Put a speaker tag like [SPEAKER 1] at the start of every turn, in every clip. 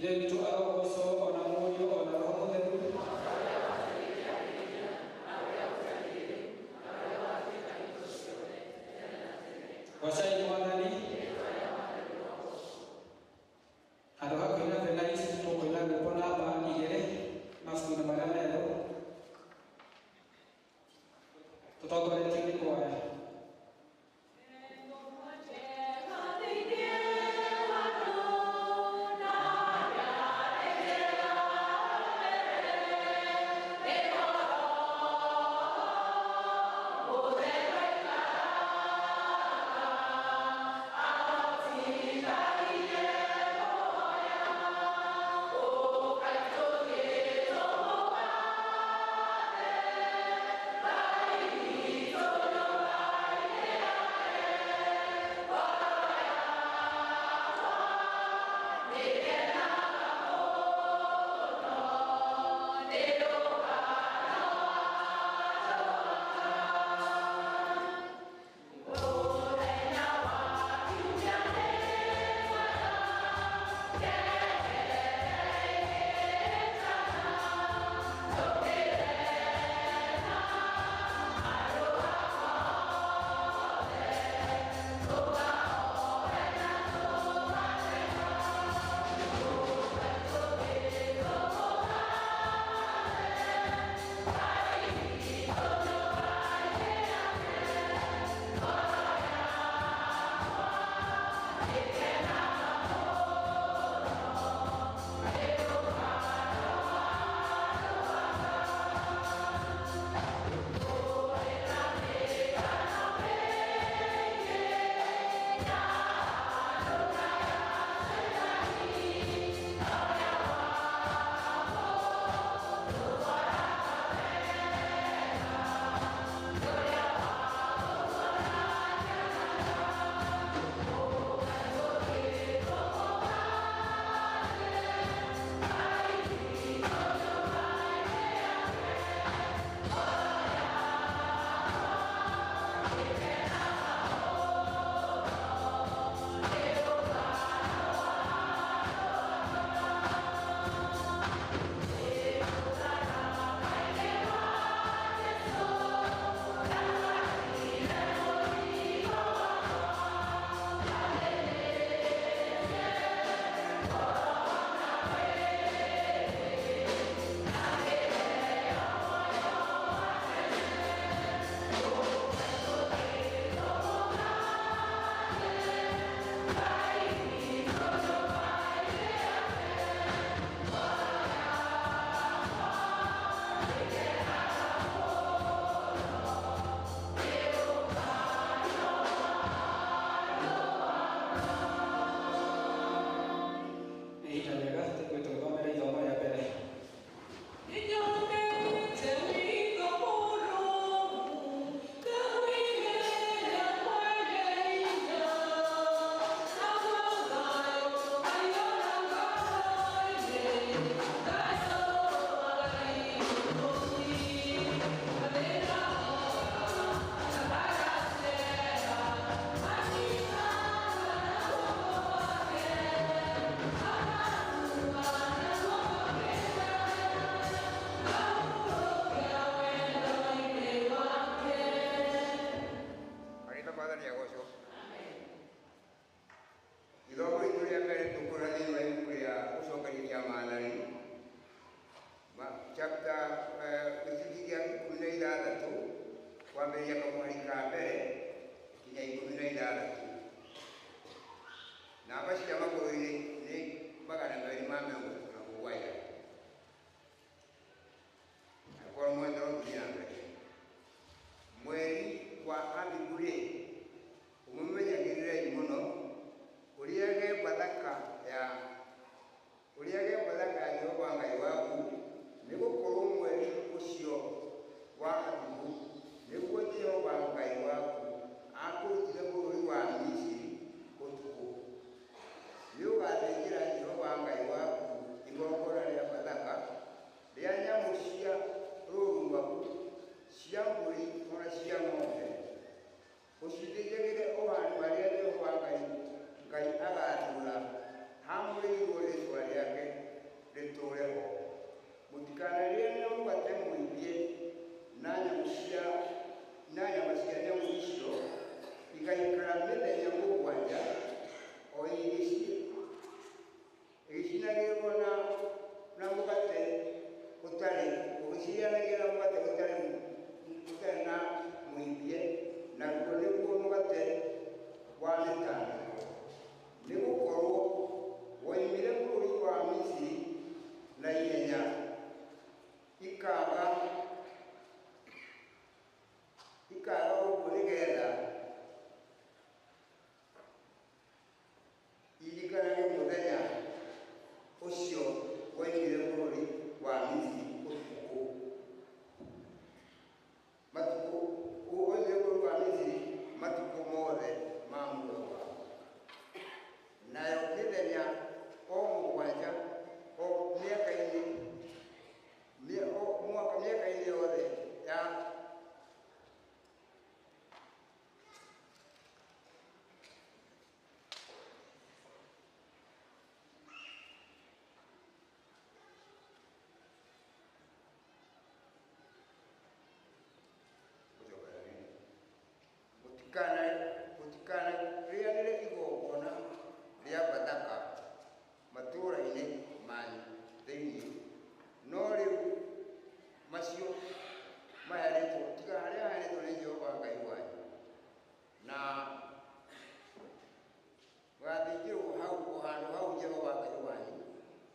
[SPEAKER 1] Ithe witũ arogocwo ona Mũriũ ona Roho Mũtheru. Gocai Mwathani. Handũ ha kũina Venice tũkũina rwĩmbo namba 2 mabuku-inĩ marĩa merũ tũtongoretio nĩ kwaya.
[SPEAKER 2] Nĩ ũgathĩnjĩra Jehova Ngai waku. Ũcirĩanagĩrwo na mũgate ũtarĩ ũcirĩanagĩra na mũgate ũtarĩ na mũimbie, naguo nĩguo mũgate wa mĩtangĩko, nĩgũkorwo woimire bũrũri wa Misiri na ihenya, ikaga ũguo nĩgetha irikanage mũthenya ũcio woimire bũrũri wa Misiri ũtukũ matukũ woimire bũrũri wa Misiri matukũ mothe ma muoyo waku. Nayo mĩthenya o mũgwanja o mĩaka-inĩ mwaka mĩaka-inĩ yothe ya mũtikanarĩanĩre igongona rĩa Bathaka matũũra-inĩ manyu thĩinĩ, no rĩu macio maheanĩtwo tiga harĩa haheanĩtwo nĩ Jehova Ngai wanyu, na mũgathĩnjĩrwo hau o handũ hau Jehova Ngai wanyu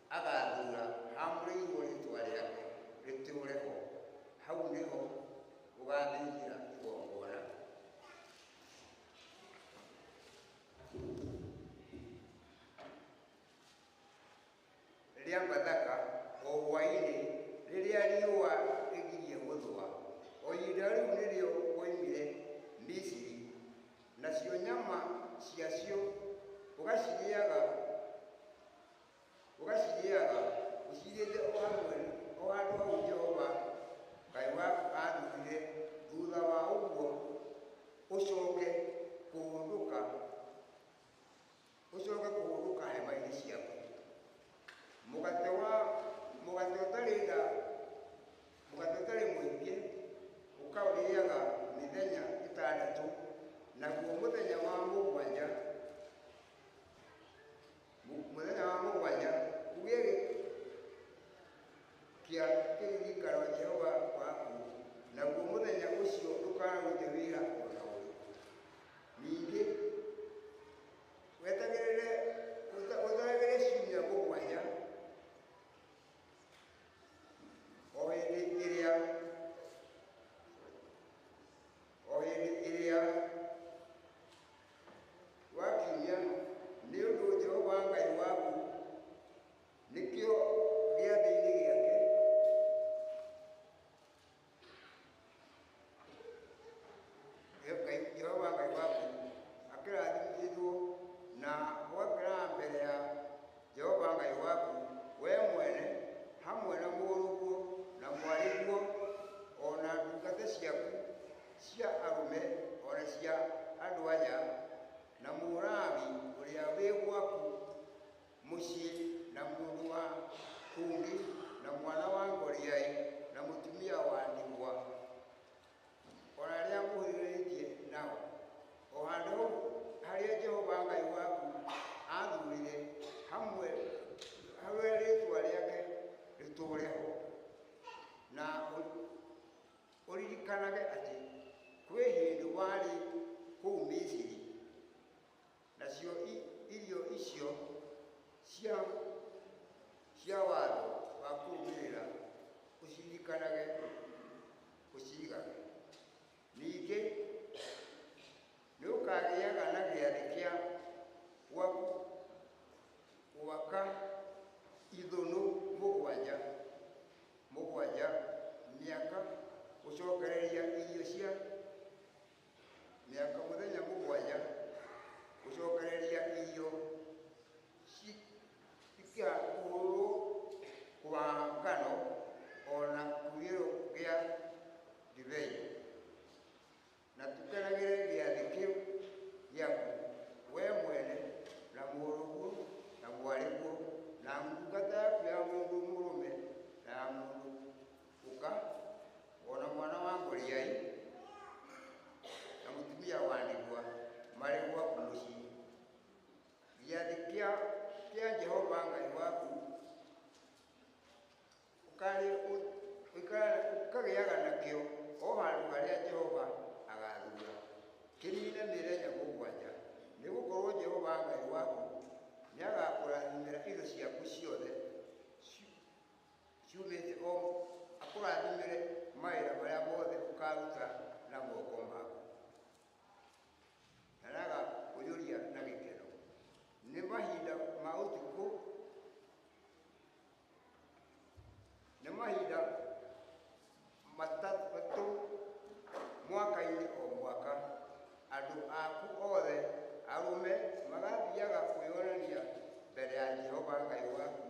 [SPEAKER 2] agathura haamũrĩirwo rĩĩtwa rĩake rĩtũũre ho, hau nĩho ũgathĩnjĩra igongona. Rĩa Bathaka o hwaĩ-inĩ rĩrĩa riũa rĩgirie gũthũa, o ihinda rĩu nĩrĩo woimire Misiri, nacio nyama ciacio ũgacirĩaga ũcirĩte o handũ hau Jehova Ngai waku aathurire. Thutha wa ũguo ũcoke kũhũndũka hema-inĩ ciaku. Mũgate ũtarĩ mũimbie ũkaũrĩaga mĩthenya ĩtandatũ, naguo mũthenya wa mũgwanja ũgĩe kĩa kĩririkano Jehova waku, naguo mũthenya ũcio ndũkanarute wĩra o na ũrĩkũ. Ningĩ wetagĩrĩre ciumia mũgwanja o hĩndĩ ĩrĩa wakinyia, nĩ ũndũ Jehova Ngai waku nĩkĩo gĩathĩ-inĩ gĩake Jehova Ngai waku akĩrathimithwo na ũgakĩra mbere ya Jehova Ngai waku we mwene hamwe na mũrũguo na mwarĩguo o na ndungata ciaku cia arũme o na cia andũ-a-nja na Mũlawi ũrĩa wĩ gwaku mũciĩ na mũndũ wa kũngĩ na mwana wa ngoriai na mũtumia wa ndigwa o na arĩa mũhĩrĩtie nao, o handũ hau harĩa Jehova Ngai waku aathurire hamwe rĩĩtwa rĩake rĩtũũre ho. Na ũririkanage atĩ kwĩ hĩndĩ warĩ kũu Misiri, nacio irio icio cia watho wa kũrũmĩrĩra ũciririkanage ũciigage. Ningĩ nĩũkagĩaga na gĩathĩ kĩa gwaka ithũnũ mũgwanja mĩaka gũcokereria irio cia mĩaka mũthenya mũgwanja gũcokereria irio cikahũrwo kwa ngano o na kĩhũrĩro kĩa ndibei, na tũkenagĩre gĩathĩ kĩu gĩaku we mwene na mũrũguo na mwarĩguo na ndungata yaku ya mũndũ mũrũme na ya mũndũ ũka o na mwana wa ngoriai Ũkagĩaga nakĩo o handũ harĩa Jehova agaathuura, kĩniine mĩthenya mũgwanja, nĩgũkorwo Jehova Ngai waku nĩagakũrathimĩra indo ciaku ciothe ciumĩte o akũrathimĩre mawĩra marĩa mothe ũkaruta na moko maku, na nĩagakũiyũria na gĩkeno. Nĩ mahinda ma ũtukũ, nĩ mahinda matatũ mwaka-inĩ o mwaka, andũ aku othe arũme magathiaga kwĩonania mbere ya Jehova Ngai waku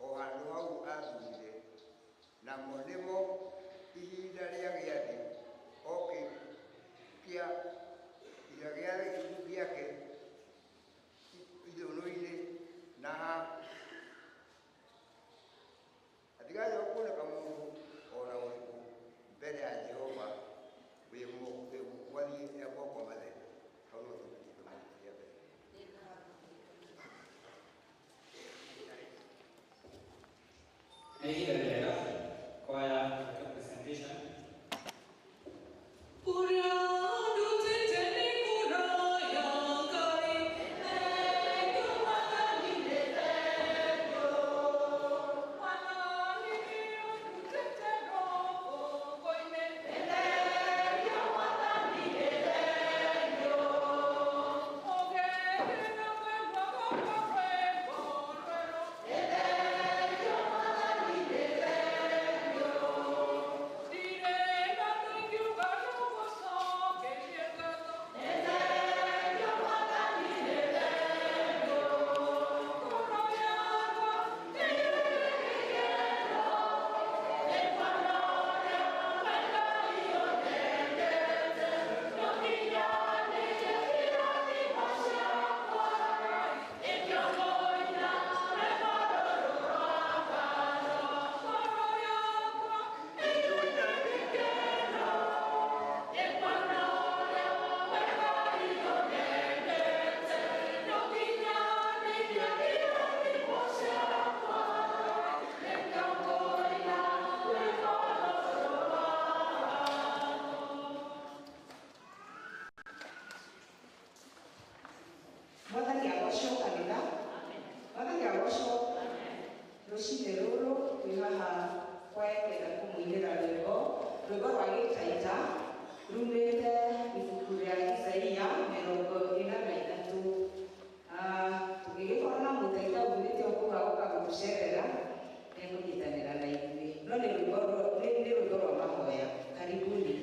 [SPEAKER 2] o handũ hau aathurire, namo nĩmo ihinda rĩa gĩathĩ o kĩa gĩake ithũnũ-inĩ na hatigacoka kuoneka mũndũ o na ũrĩkũ mbere ya Jehova wĩ mwathiĩ moko matheri. Hau no tũmĩtie mbere.
[SPEAKER 1] Nĩ ihinda rĩega kwaya gwĩka presentation.
[SPEAKER 3] Mwathani agocwo kanitha. Mwathani agocwo. Rũcinĩ rũrũ twĩ haha kwaya kũmũinĩra rwĩmbo, rwĩmbo rwa gĩtaita rumĩte ibuku rĩa Isaia 43. Tũngĩgĩkorwo na mũtaita umĩte o kũu agoka gũtũcerera, nĩekũnyitanĩra na ithuĩ. No nĩ rwĩmbo nĩ rwĩmbo rwa mahoya. Karibuni.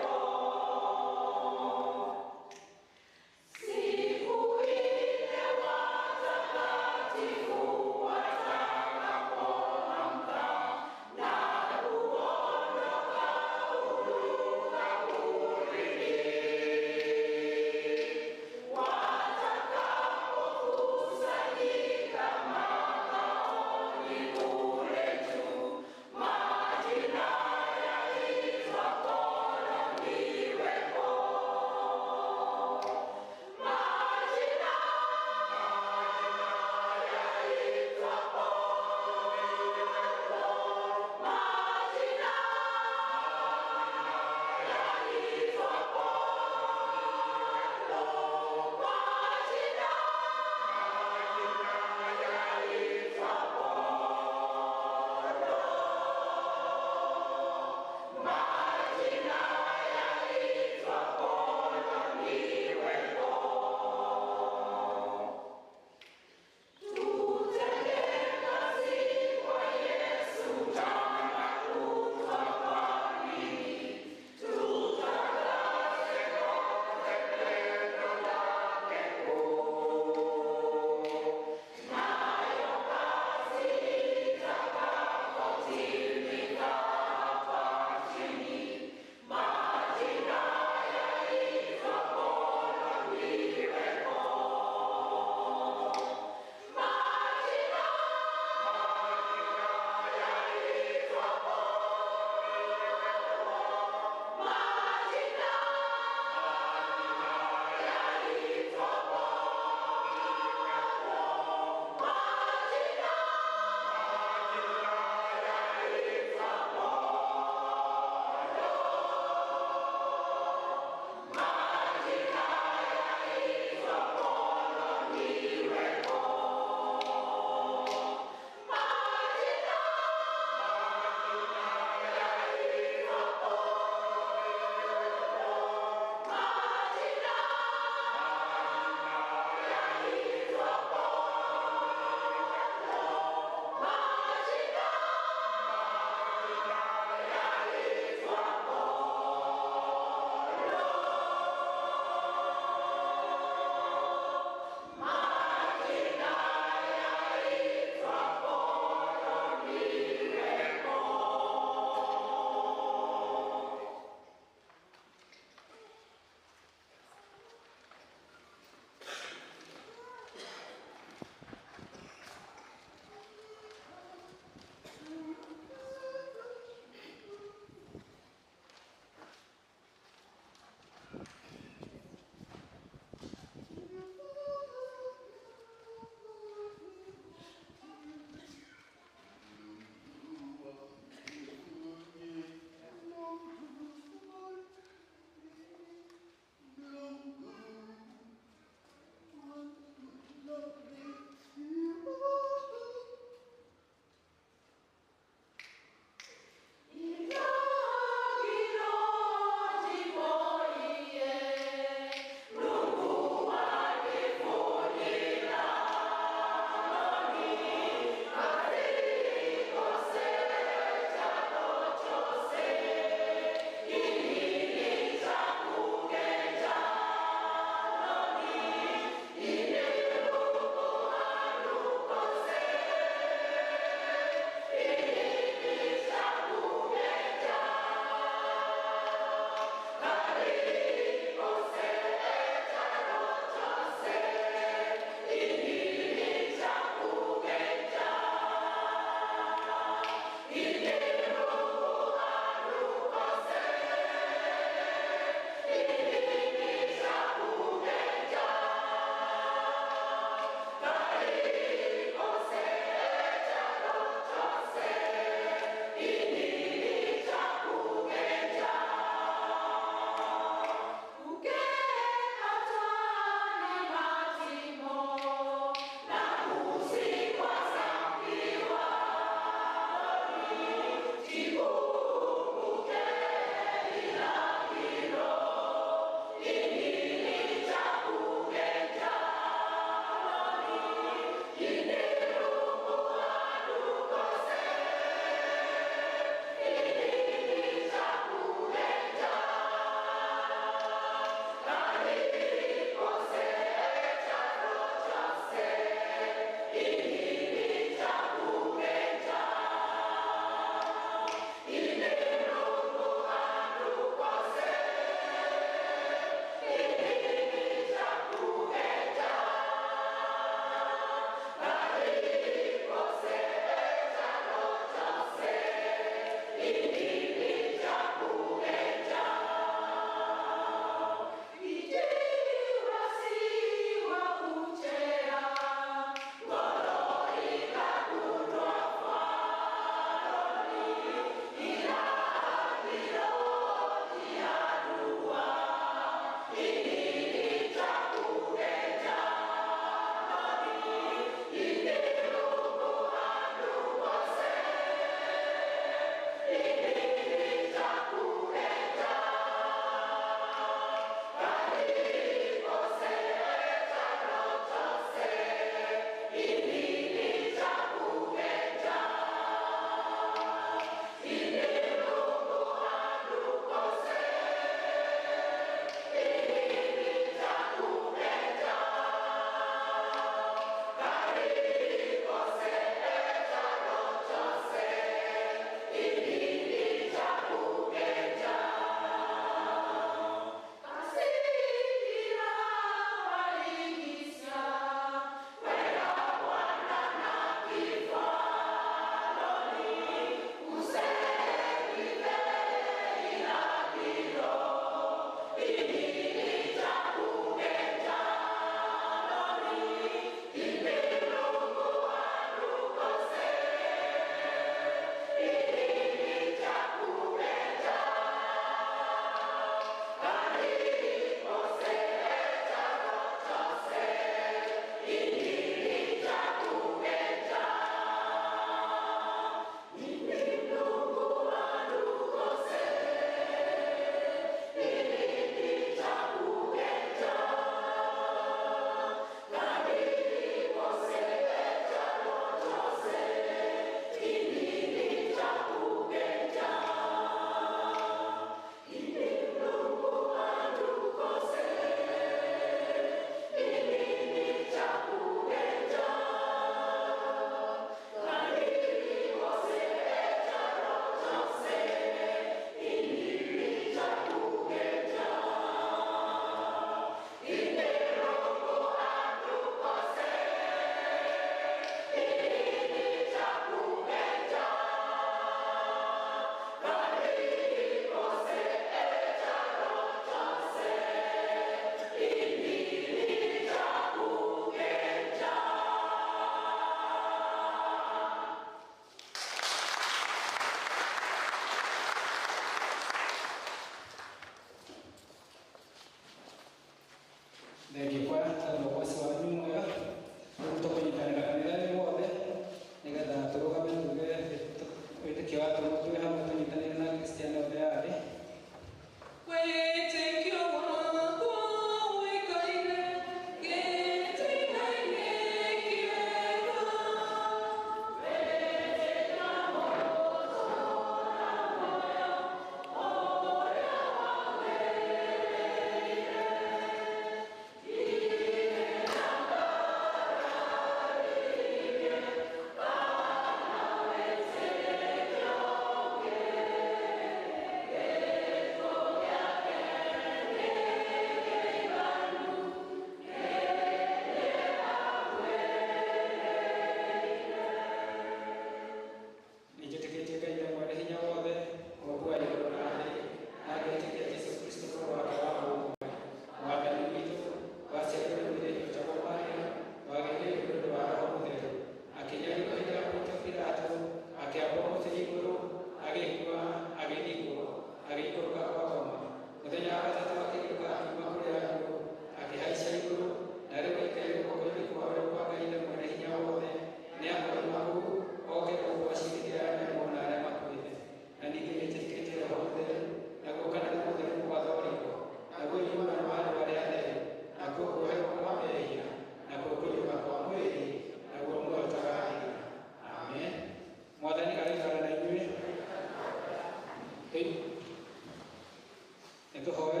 [SPEAKER 1] Nĩtũhoe.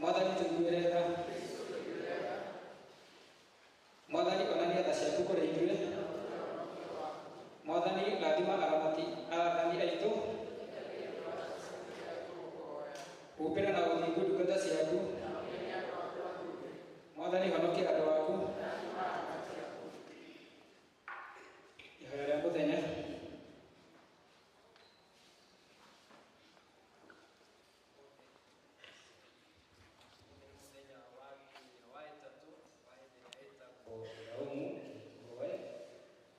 [SPEAKER 1] Mwathani tũiguĩre tha. Mwathani onania tha ciaku kũrĩ ithuĩ. Mwathani rathima aramati aathani aitũ. Humbĩra na ũthingu ndungata ciaku. Mwathani honokia andũ aku. Ihoya rĩa mũthenya.
[SPEAKER 4] Mũthenya wa kinya wa ĩtatũ wa hĩndĩ ĩrĩa ĩtagwo Laumu tũhoe.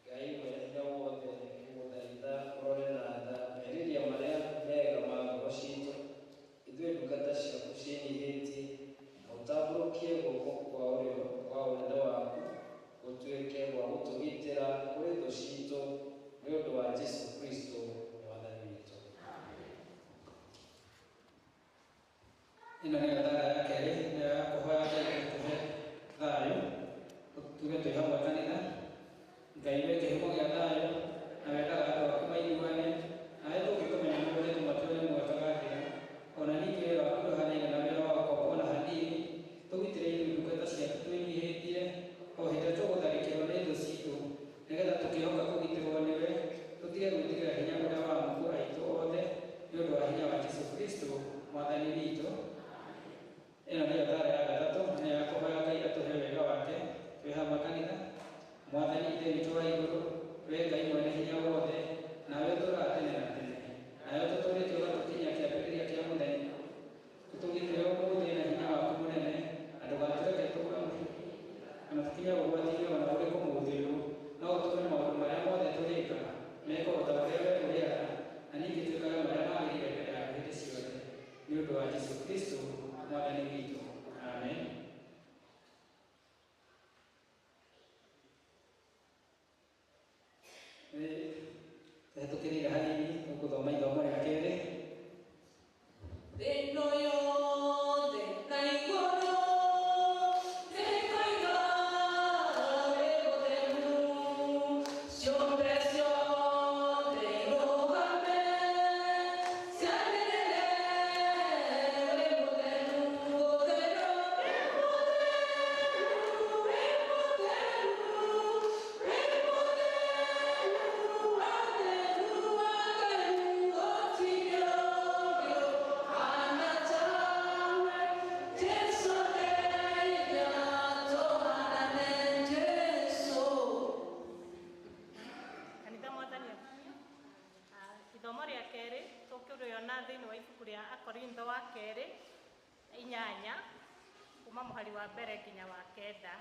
[SPEAKER 4] Ngai mwene hinya wothe nĩngũgũthaitha ũrore na tha merirĩria marĩa mega ma ngoro ciitũ, ithuĩ ndungata ciaku ciĩnyiihĩtie, na ũtambũrũkie guoko kwa ũrĩo kwa ũnene waku gũtuĩke gwa gũtũgitĩra kũrĩ thũ ciitũ, nĩ ũndũ wa Jesũ Kristũ Mwathani witũ.
[SPEAKER 1] Ĩno nĩyo thara ya kerĩ, nĩyo ya kũhoya Ngai atũhe thayũ, tuge twĩ hamwe kanitha. Ngai we kĩhumo gĩa thayũ, na wendaga andũ aku maiguane, nawe tũngĩkũmenya mũthĩ tũmatue nĩ mwega Ona ningĩ wĩra waku ndũhanaine na wĩra wa gũkomba ona hanini, tũgitĩre ithuĩ ndungata ciaku twĩnyihĩtie, o hĩndĩ ĩrĩa tũgũtharĩkĩrwo nĩ thũ ciitũ, nĩgetha tũkĩhoka kũgitĩrwo nĩwe, tũtige gwĩtigĩra hinya ũrĩa wa amuku aitũ othe, nĩ ũndũ wa hinya wa Jesũ Kristũ Mwathani witũ. Ĩno nĩyo thara ya gatatũ, nĩyo ya kũhoya Ngai atũhe wega wake twĩ hamwe kanitha. Mwathani Ithe witũ wa igũrũ, we Ngai mwene hinya wothe, nawe ũtũũraga tene na tene, nawe ũtũtũũrĩtie ũgatũkinyia kĩambĩrĩria kĩa mũthenya. Ũtũgitĩre ũmũthĩ na hinya waku mũnene, na ndũgatũreke tũgwe ona tũkinye ũgwati-inĩ ona ũrĩkũ mũthĩ ũyũ, no ũtũme maũndũ marĩa mothe tũrĩkaga mekwo o ta ũrĩa we ũrĩaga, na ningĩ twĩkage marĩa magĩrĩire mbere yaku hĩndĩ ciothe, nĩ ũndũ wa Jesũ Kristũ Mwathani witũ. Amen. Tũhetũkĩrĩire hanini tũgũthoma ithomo rĩa kerĩ.
[SPEAKER 5] Thĩ-ĩno yothe na igũrũ nĩkoiga wĩ mũtheru, ciũmbe ciothe irũgame cianĩrĩre wĩ mũtheru, mũtheru, wĩ mũtheru, wĩ mũtheru, wĩ mũtheru, atheru, atheru, gũtirĩ ũngĩ ũhaana tawe. Jesũ ndeithia tũhanane Jesũ.
[SPEAKER 6] Kanitha Mwathani akumio. Ithomo rĩa kerĩ tũkũrĩona thĩinĩ wa ibuku rĩa Akorintho wa kerĩ 8 kuma mũhari wa mbere nginya wa 9.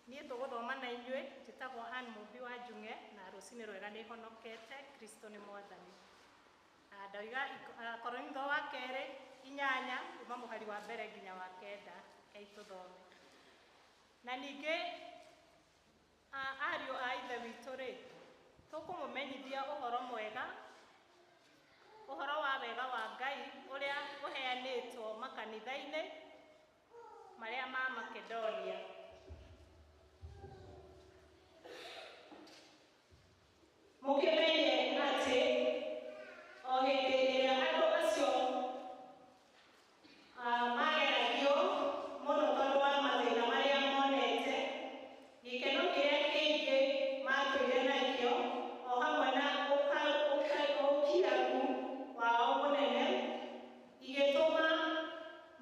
[SPEAKER 6] Niĩ tũgũthoma na inyuĩ njĩtagwo Ann Mũmbi wa Njung'e na rũcinĩ rwega nĩ honokete Kristo nĩ Mwathani. Ndoiga Akorintho wa kerĩ 8 kuma mũhari wa mbere nginya wa 9. Rekei tũthome. Na ningĩ ariũ a Ithe witũ rĩ, tũkũmũmenyithia ũhoro mwega, ũhoro wa wega wa Ngai ũrĩa ũheanĩtwo makanitha-inĩ marĩa ma Makedonia. Mũkĩmenye atĩ o hĩndĩ ĩrĩa andũ acio mageragio mũno tondũ wa mathĩna marĩa monete, gĩkeno kĩrĩa kĩingĩ matũire nakĩo o hamwe na ũkiragu wao mũnene igĩtũma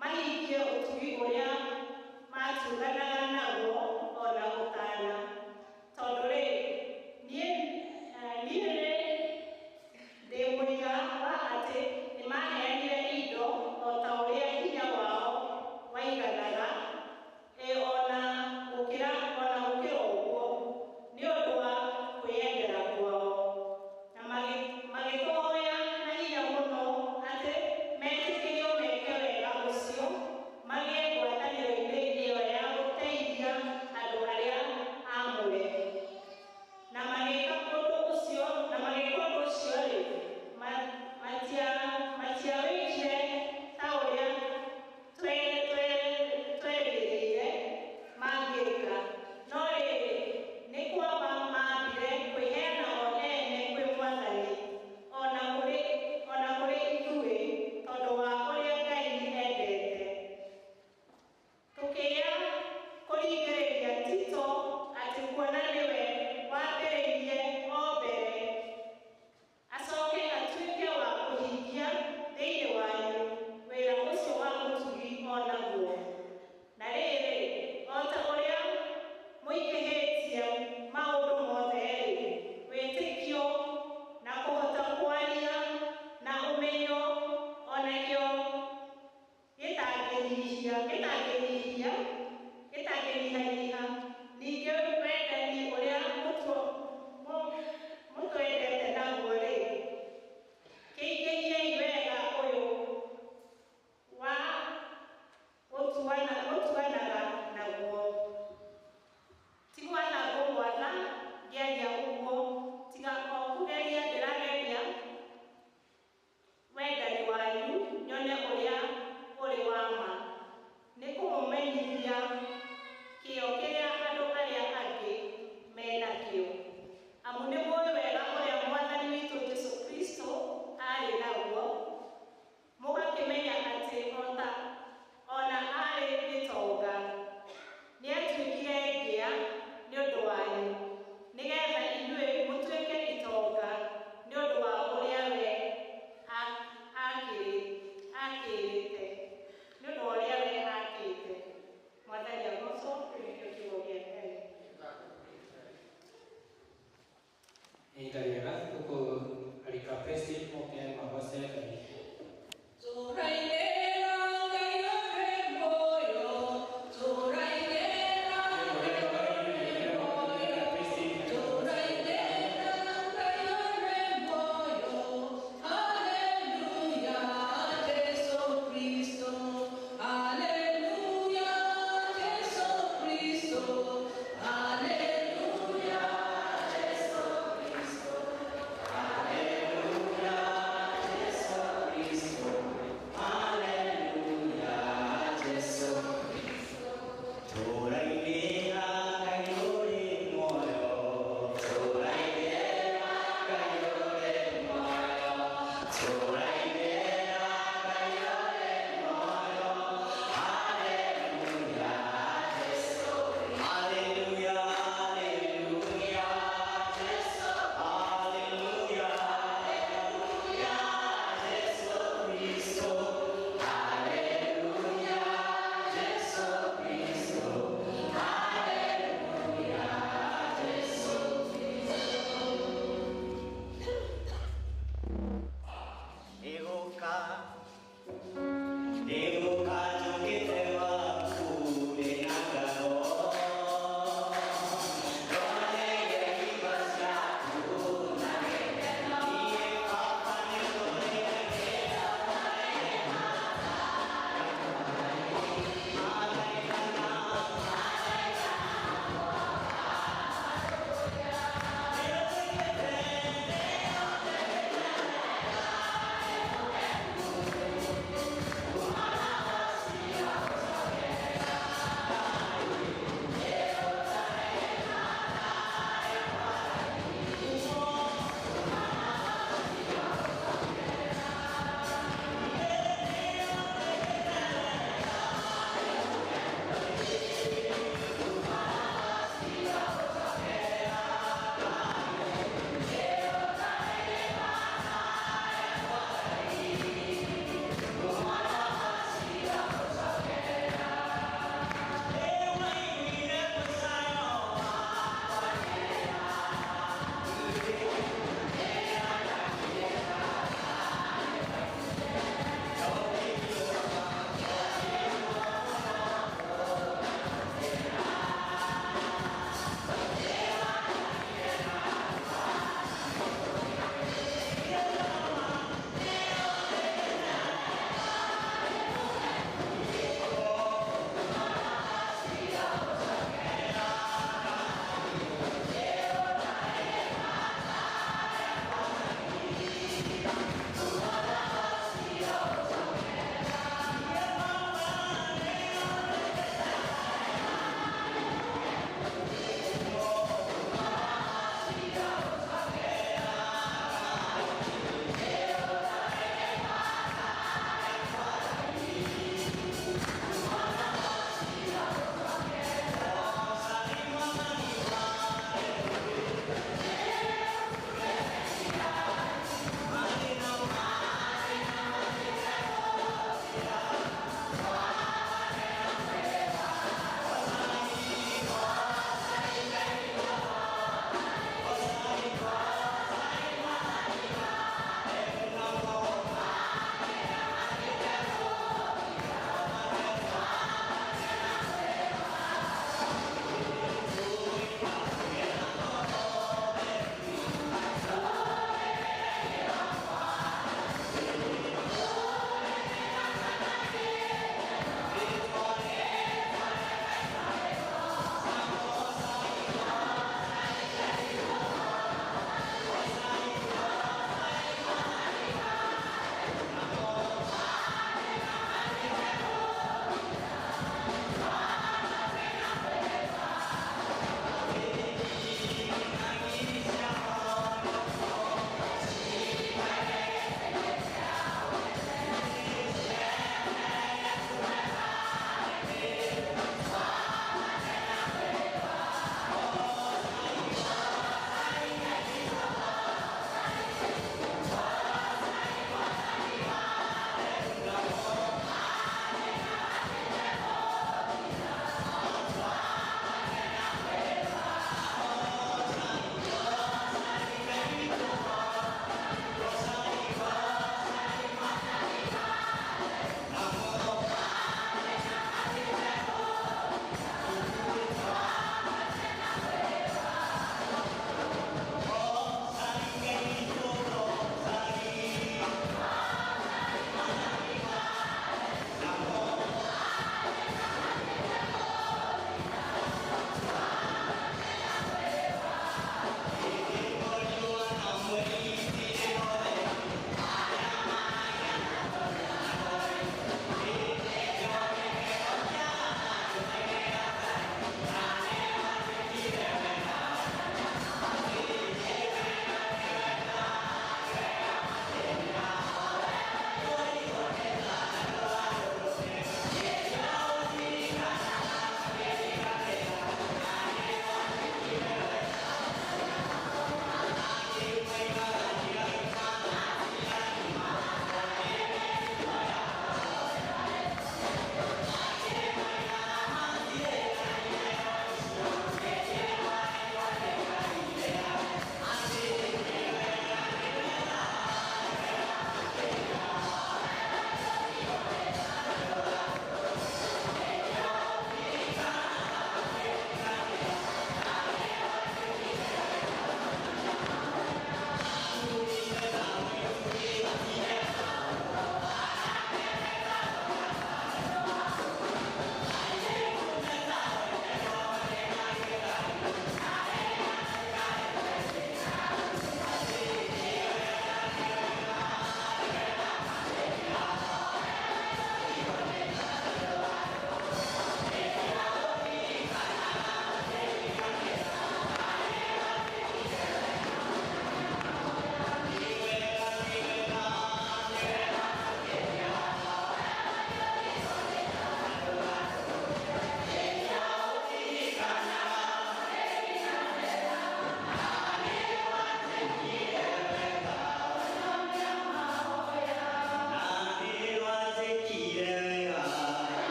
[SPEAKER 6] mahingie ũtugi ũrĩa matuganaga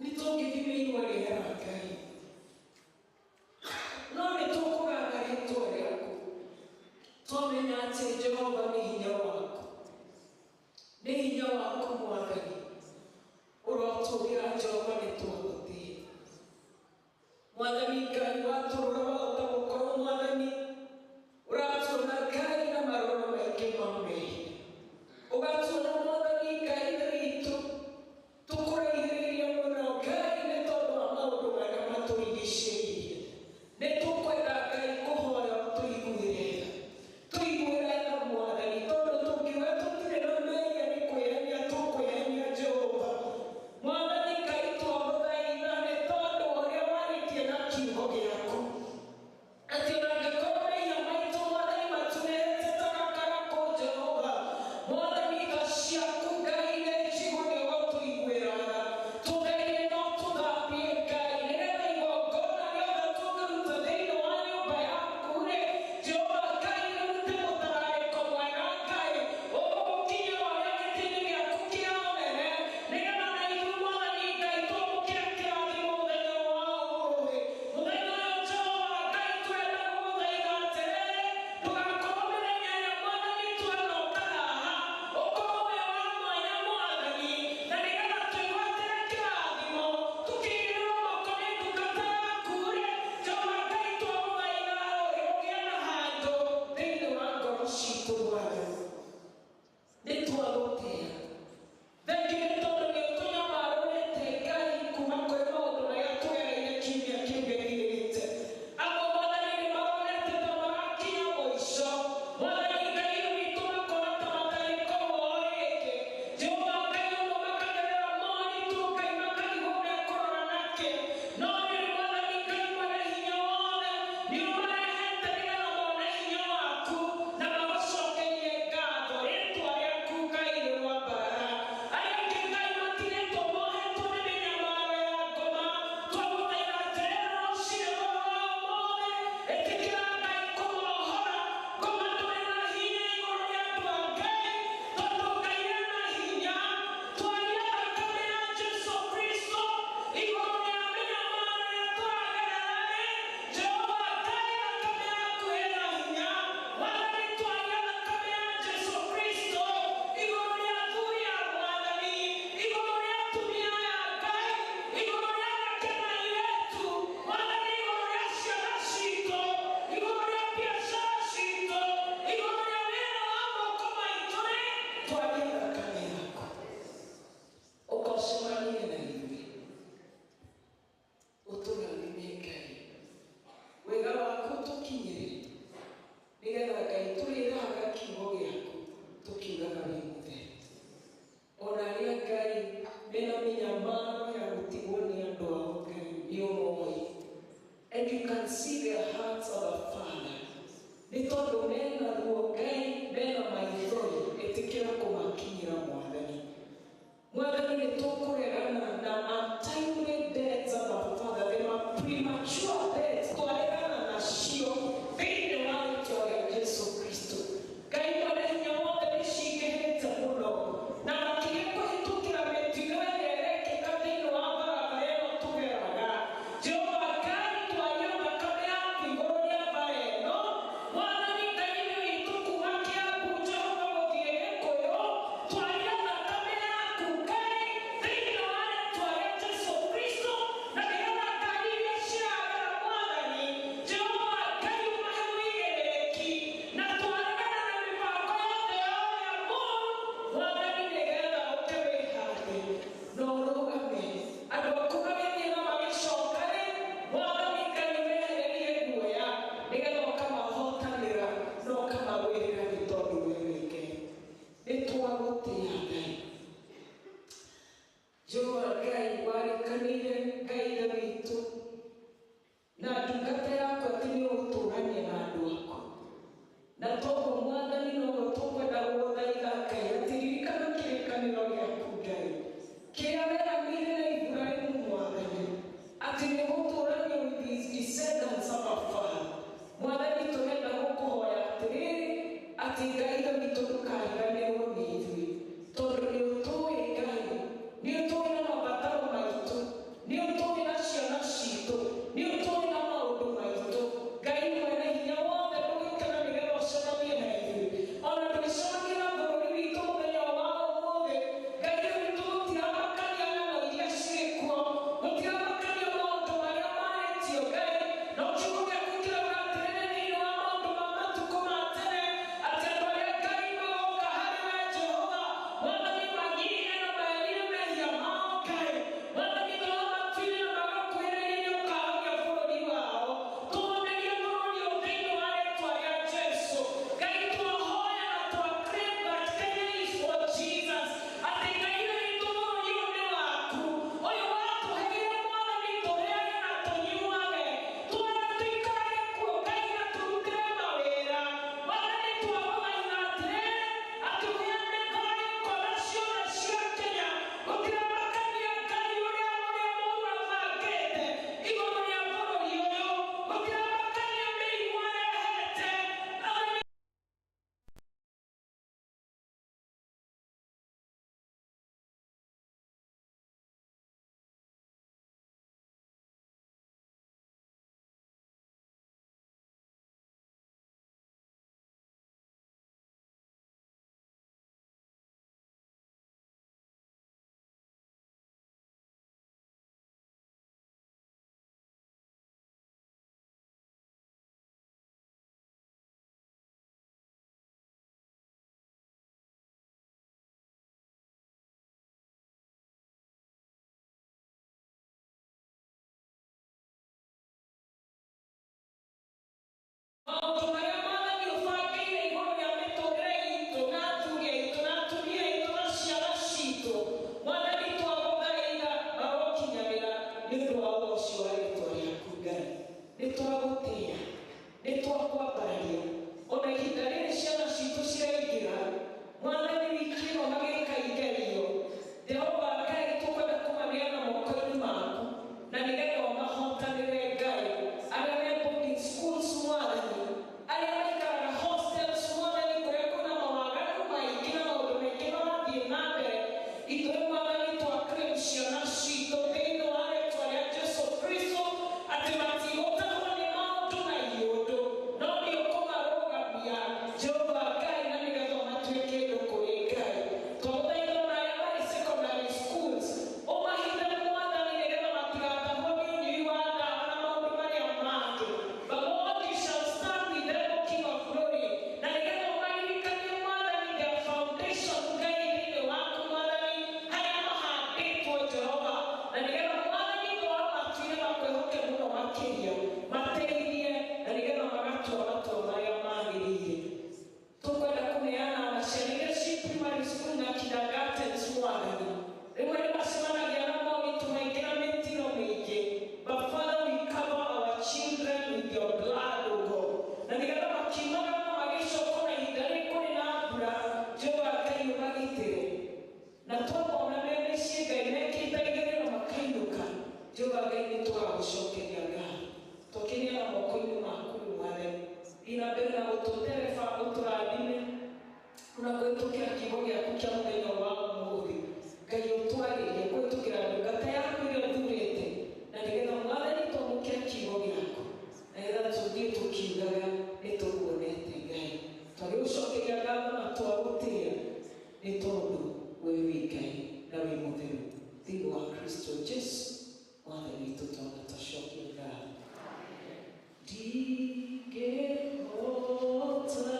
[SPEAKER 5] Nĩ tũngĩthimĩirwo rĩera Ngai, no nĩ tũkũgatha rĩtwa rĩaku, twamenya atĩ Jehova nĩ hinya waku, nĩ hinya waku Mwathani ũrotũgĩra. Jehova, nĩ twagũtĩĩ Mwathani Ngai. Watũrora wahota gũkorwo Mwathani ũratuona Ngai na maroro maingĩ ma mehia, ũgatuona Mwathani Ngai witũ tũkũraihĩrĩirie mũno Ngai nĩ tondũ wa maũndũ marĩa matũrigicĩirie. Nĩ tũkwenda Ngai kũhoya ũtũiguĩre tha, tũiguĩre tha Mwathani, tondũ tũngiuga tũtirĩ na mehia nĩ kwĩhenia tũkwĩhenia. Jehova Mwathani Ngai, twagũthaitha nĩ tondũ ũrĩa warĩtie na kiugo gĩaku atĩ ona angĩkorwo Twakwambararia ona ihinda rĩrĩ ciana citũ ciraingĩra Mwathani wiki ĩno magĩka igerio Jehova Ngai tũkwenda kũmaneana moko-inĩ maku na nĩgetha ũmahotanĩre Ngai arĩa me boarding schools Mwathani arĩa maikaraga hostels Mwathani kũrĩa kwĩna mawaganu maingĩ na maũndũ maingĩ marathiĩ na mbere ithuĩ Mwathani twaclaim ciana citũ thĩinĩ wa rĩtwa rĩa Jesu Kristo atĩ matigũtahwo nĩ maũndũ na iũndũ no nĩ ũkũmarũgamia Jehova Ngai na nĩgetha ũmatue kĩndũ kũrĩ Ngai twagũthaitha ona arĩa marĩ secondary schools ũmahithe Mwathani nĩgetha matigatahwo nĩ ũnyui wa ndawa na maũndũ marĩa mangĩ. But Lord, you shall stand with them, O King of Glory, na nĩgetha ũmaririkanie Mwathani their foundation Ngai thĩinĩ waku Mwathani harĩa mahandĩtwo Jehova na nĩgetha Mwathani wamatuire makwĩhoke mũno makĩria mateithie na nĩgetha magatua matua marĩa magĩrĩire. Tũkwenda kũneana na ciana iria ci primary school na kindergartens Mwathani rĩmwe nĩ macemanagia na moritũ maingĩ na mĩtino mĩingĩ, but Father, we cover our children with your blood, O God, na nĩgetha makiumaga na magĩcoka na ihinda rĩrĩ kũrĩ na mbura Jehova Ngai ũmagitĩre na twamona me mĩciĩ Ngai mekĩte igerio makainũka Jehova Ngai nĩ tũgagũcokeria ngatho tũkĩneana moko-inĩ maku rĩu Mwathani thiĩ na mbere na gũtũtereba ũtũrathime ona kũhĩtũkĩra kiugo gĩaku kĩa mũthenya wa ũmũthĩ Ngai ũtwarĩrie kũhĩtũkĩra ndungata yaku ĩrĩa ũthurĩte na nĩgetha Mwathani twamũkĩre kiugo gĩaku na nĩgetha tũthiĩ tũkiugaga nĩ tũkuonete Ngai twagĩgũcokeria ngatho na twagũtĩĩa nĩ tondũ we wĩ Ngai na wĩ mũtheru thĩinĩ wa Kristo Jesu Mwathani witũ twana twacokia ngatho. Ndingĩhota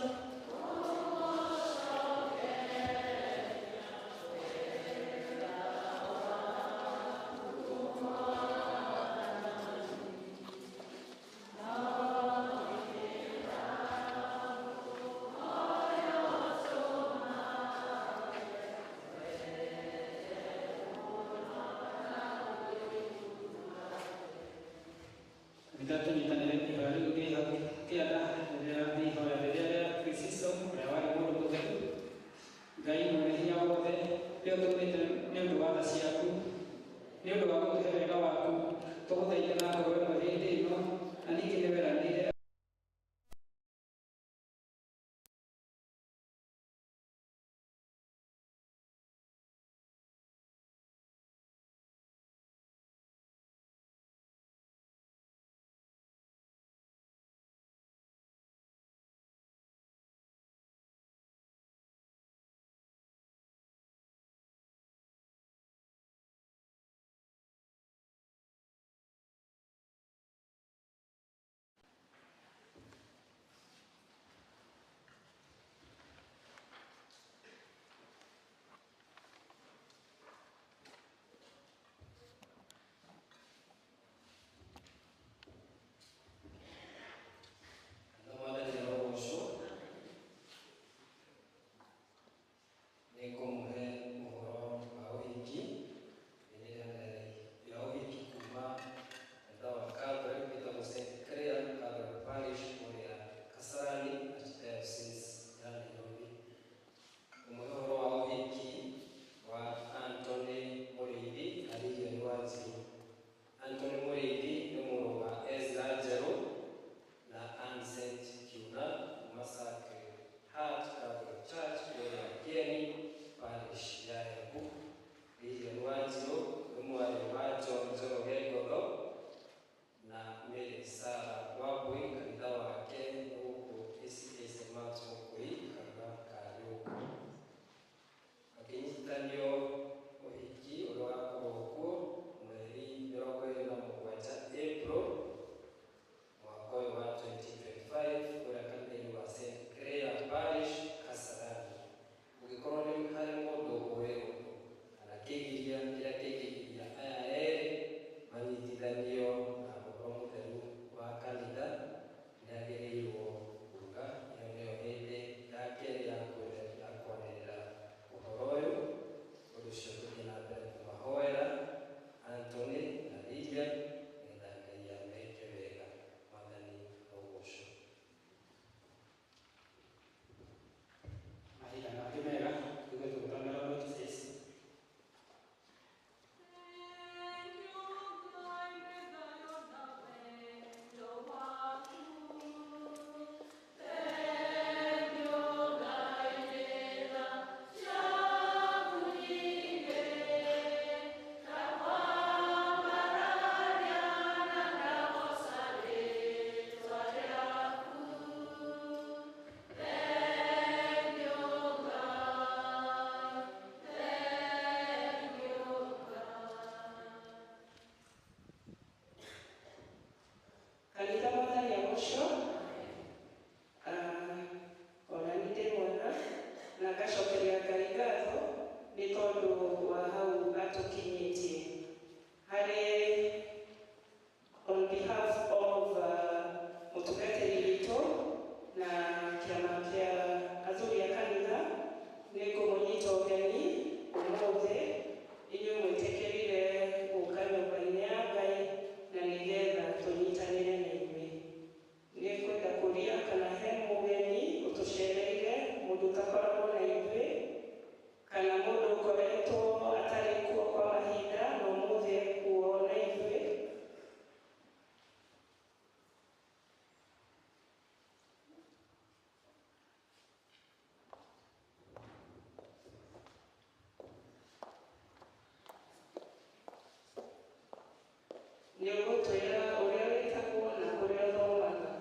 [SPEAKER 7] Nĩ ũgũtwĩra ũrĩa wĩtagwo na kũrĩa ũthomaga.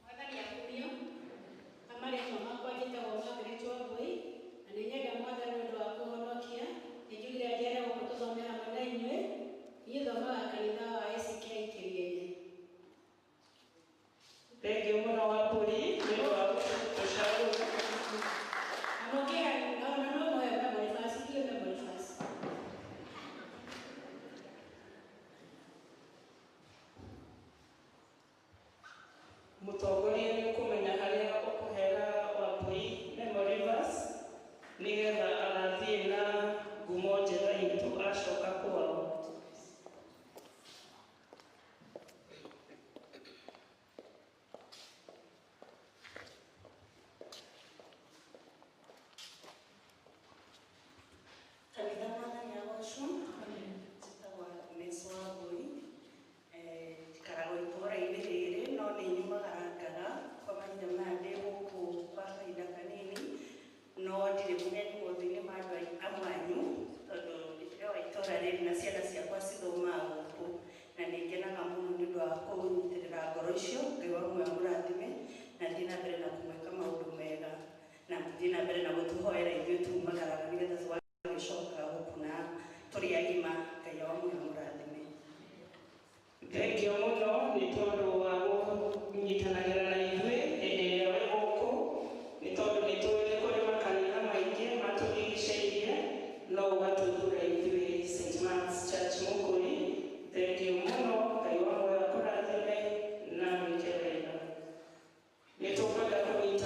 [SPEAKER 8] Mwathani akumio. Marĩtwa makwa njĩtagwo Margaret Wambui na nĩ nyenda Mwathani ũndũ wa kũhonokia. Nĩ njugire njere gũkũ tũthome hamwe na inyuĩ. Niĩ thomaga kanitha wa ACK Kĩrienye.
[SPEAKER 7] Thengiũ mũno Wambui nĩ ũndũ wa gũtũcagũra.
[SPEAKER 8] Na mũngĩhe ona no mũhe memory verse, ndiũĩ memory verse.
[SPEAKER 7] Mũtongoria nĩ ũkũmenya harĩa ũkũhera Wambui memory verse nĩgetha agathiĩ na ngumo njega itũ acoka kwao.
[SPEAKER 9] Kanitha Mwathani agocwo. Njĩtagwo Agnes Wambui. Njikaraga itũũra-inĩ rĩrĩ no nĩ nyumagarangaga kwa mahinda maya ndĩ gũkũ kwa kahinda kanini, no ndirĩ mũgeni mothe-inĩ ma andũ amwe anyu tondũ ndĩ wa itũũra rĩrĩ na ciana ciakwa cithomaga gũkũ, na nĩ ngenaga mũno nĩ ũndũ wa kũnyitĩrĩra ngoro icio. Ngai wa muoyo amũrathime na thiĩ na mbere na kũmwĩka maũndũ mega na mũthiĩ na mbere na gũtũhoera ithuĩ tumagaraga nĩgetha tũgagĩcoka gũkũ na tũrĩ agima. Ngai wa muoyo amũrathime.
[SPEAKER 7] Thengiũ mũno nĩ tondũ wa kũnyitanagĩra na ithuĩ hĩndĩ ĩrĩa wĩ gũkũ, nĩ tondũ nĩ tũĩ nĩ kũrĩ makanitha maingĩ matũrigicĩirie, no ũgatũthura ithuĩ St. Mark's Church Mũkũri. Thengiũ mũno, Ngai wa muoyo akũrathime na mwĩke wega. Nĩ tũkwenda kũnyita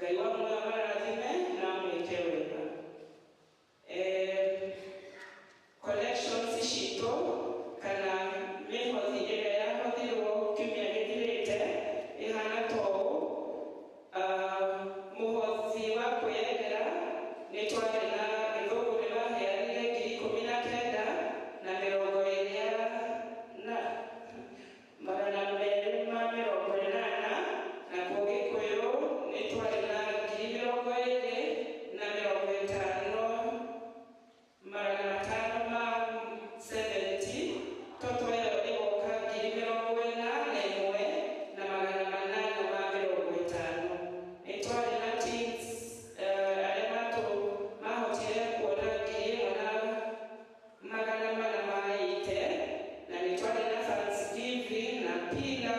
[SPEAKER 7] Ngai wa muoyo amarathime na amwĩke wega. Collections citũ kana mĩhothi ĩrĩa yahothirwo kiumia gĩthirĩte ĩhana ta ũũ. Mũhothi wa kwĩyendera nĩ twarĩ na Gĩthũngũ nĩ maheanire 19,020 na 280, nakuo Gĩkũyũ nĩ twarĩ na 20,550,570. Toto ĩyo ĩgoka 41,850. Nĩ twarĩ na teams arĩa mahotire kuona 1,480, na nĩ twarĩ na Thanksgiving na Pila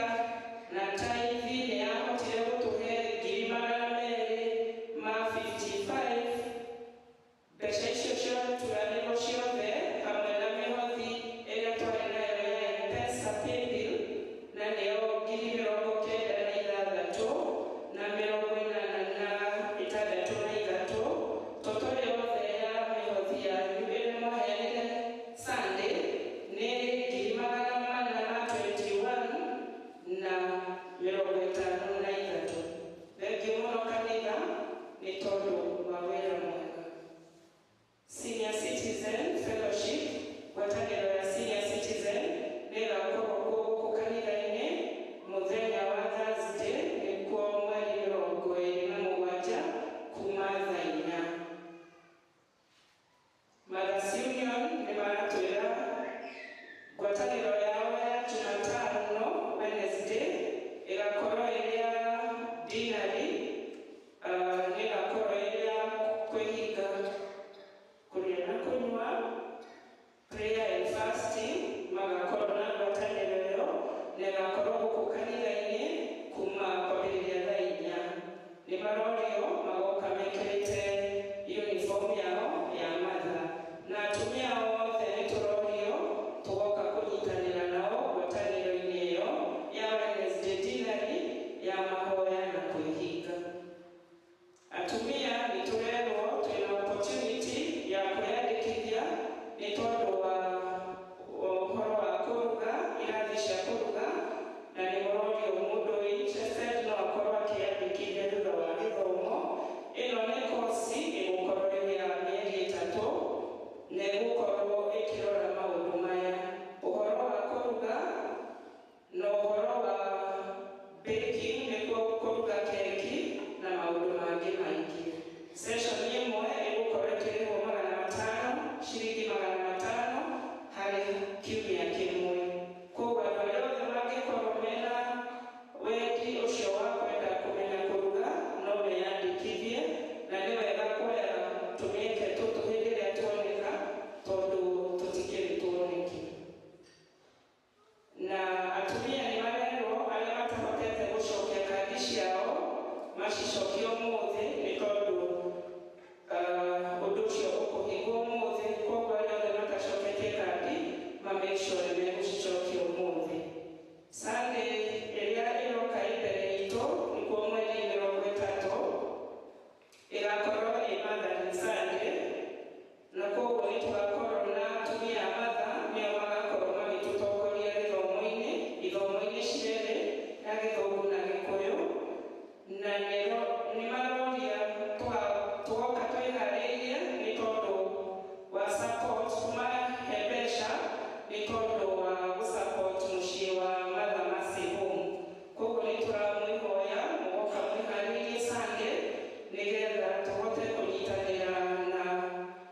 [SPEAKER 7] na Tithe nĩ yahotire gũtũhe 255,000. Mbeca icio ciaturanĩrwo ciothe hamwe na mĩhothi ĩrĩa twarĩ nayo ya M-Pesa paybill, na nĩyo 96,863. Toto yothe ya mĩhothi yanyu ĩrĩa mwaheanire Sunday nĩ 421,053. Thengiũ mũno kanitha nĩ tondũ wa wĩra mwega. Senior Citizen Fellowship, ngwatanĩro ya Senior Citizen nĩ ĩgakorwo kuo gũkũ kanitha-inĩ mũthenya wa Thursday, nĩkuo mweri 27 kuma thaa 4. Mothers Union nĩ maratwĩra ngwatanĩro yao ya Jumatano, Wednesday, ĩgakorwo ĩrĩ ya dinari, nĩ ĩgakorwo ĩrĩ ya kwĩhinga kũrĩa na kũnyua, prayer and fasting, magakorwo na ngwatanĩro ĩyo na ĩgakorwo gũkũ kanitha-inĩ kuma kwambĩrĩria thaa 4. Nĩ marorio magoka mekĩrĩte uniform yao ya matha, na atumia othe nĩ tũrorio tũgoka kũnyitanĩra nao ngwatanĩro-inĩ ĩyo ya Wednesday dinari ya mahoya na kwĩhinga. Atumia nĩ tũrerwo twĩna opportunity ya kwĩyandĩkithia nĩ tondũ wa ũhoro wa kũruga, irathi cia kũruga, na nĩ mũrorio mũndũ wĩ interested no akorwo akĩyandĩkithia thutha wa gĩthomo. Ĩno nĩ kosi ĩgũkorwo ĩrĩ ya mĩeri 3 na ĩgũkorwo ĩkĩrora maũndũ maya: ũhoro wa kũruga na ũhoro wa baking, nĩkuo kũruga keki na maũndũ mangĩ maingĩ. Session ĩmwe ĩgũkorwo ĩkĩrĩhwo 500, ciringi 500 harĩ kiumia kĩmwe. Koguo andũ arĩa othe mangĩkorwo mena wendi ũcio wa kwenda kũmenya kũruga no meyandĩkithie, na nĩ wega kuoya tũmĩeke tũtũ hĩndĩ ĩrĩa tuoneka, tondũ tũtikĩrĩ tuoneki. Na atumia nĩ marerwo arĩa matahotete gũcokia kandi ciao macicokie ũmũthĩ, nĩ tondũ ũndũ ũcio ũkũhingwo ũmũthĩ. Koguo arĩa othe matacoketie kandi ma make sure nĩ megũcicokia ũmũthĩ. Sunday ĩrĩa ĩroka ĩ mbere itũ, nĩkuo mweri 30, ĩgakorwo ĩ Mothering Sunday, na koguo nĩ tũgakorwo na atumia a matha nĩo magakorwo magĩtũtongoria gĩthomo-inĩ, ithomo-inĩ cierĩ ya Gĩthũngũ na Gĩkũyũ, na nĩ maroria tũgoka twĩharĩirie nĩ tondũ wa support, tũmahe mbeca nĩ tondũ wa gũsupport mũciĩ wa Mother Mercy Home. Koguo nĩ tũramwĩhoya mũgoka mwĩharĩirie Sunday nĩgetha tũhote kũnyitanĩra na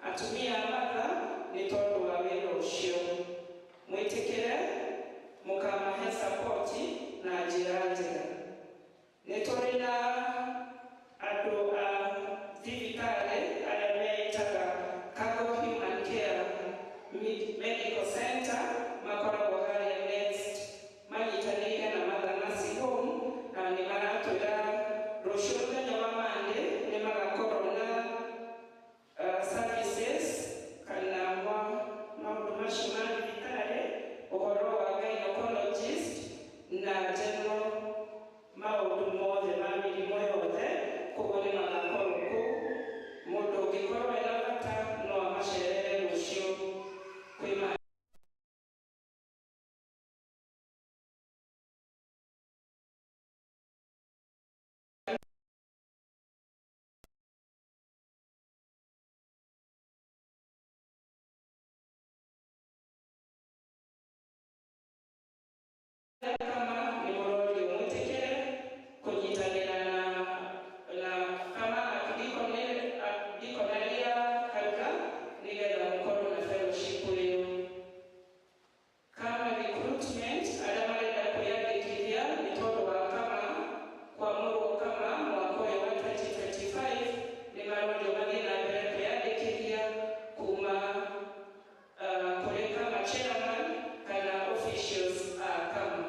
[SPEAKER 7] atumia a matha nĩ tondũ wa wĩra ũcio. Mwĩtĩkĩre mũkamahe support na njĩra njega. Nĩ tũrĩ na andũ a thibitarĩ arĩa meĩtaga Cargo Human Care Medical Center, makoragwo harĩa next, manyitanĩire na Mother Mercy Home, na nĩ maratwĩra rũciũ mũthenya wa Monday nĩ magakorwo na services kana maũndũ macio ma thibitarĩ, ũhoro wa gynecologist na general maũndũ mothe ma mĩrimũ yothe. Koguo nĩ kama nĩ mũrorio mwĩtĩkĩre kũnyitanĩra na kama akidikonaria kanitha nĩgetha mũkorwo na fellowship ĩyo. Kama recruitment arĩa marenda kwĩyandĩkithia nĩ tondũ wa kama kwamũrwo kama mwaka ũyũ wa 2025 nĩ marorio mathiĩ na mbere kwĩyandĩkithia kuma kũrĩ kama chairman kana officials a kama.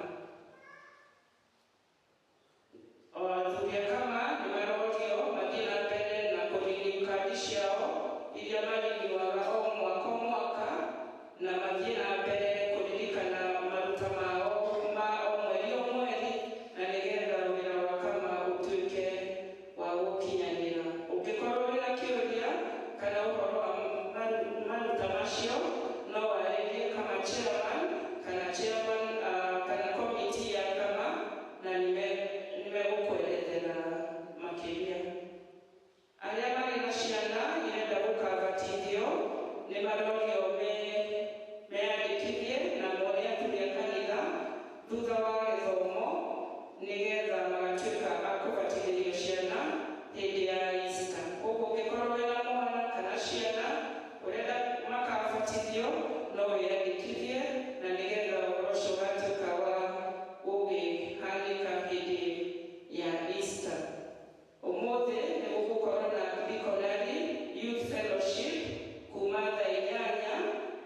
[SPEAKER 7] Athuri a kama nĩ marorio mathiĩ na mbere na kũrenew kandi ciao iria mariniwaga o mwaka o mwaka na mathiĩ na mbere kũririkana maruta mao ma o mweri o mweri na nĩgetha wĩra wa kama ũtuĩke wa gũkinyanĩra. Ũngĩkorwo wĩna kĩũria kana ũhoro wa maruta macio no warĩrie kama chairman kana chairman kana committee ya kama na nĩmegũkwerethera makĩria. Arĩa marĩ na ciana irenda gũkabatithio nĩ marorio meyandĩkithie na mone athuri a kanitha thutha wa gĩthomo nĩgetha magatuĩka a kũbatithĩrio ciana hĩndĩ ya Easter. Koguo ũngĩkorwo wĩna mwana kana ciana ũrenda makabatithio no wĩyandĩkithie na nĩgetha ũhoro ũcio ũgatuĩka wa gũkĩhanĩka hĩndĩ ya Easter. Ũmũthĩ nĩ gũgũkorwo na Missionary Youth Fellowship kuma thaa 8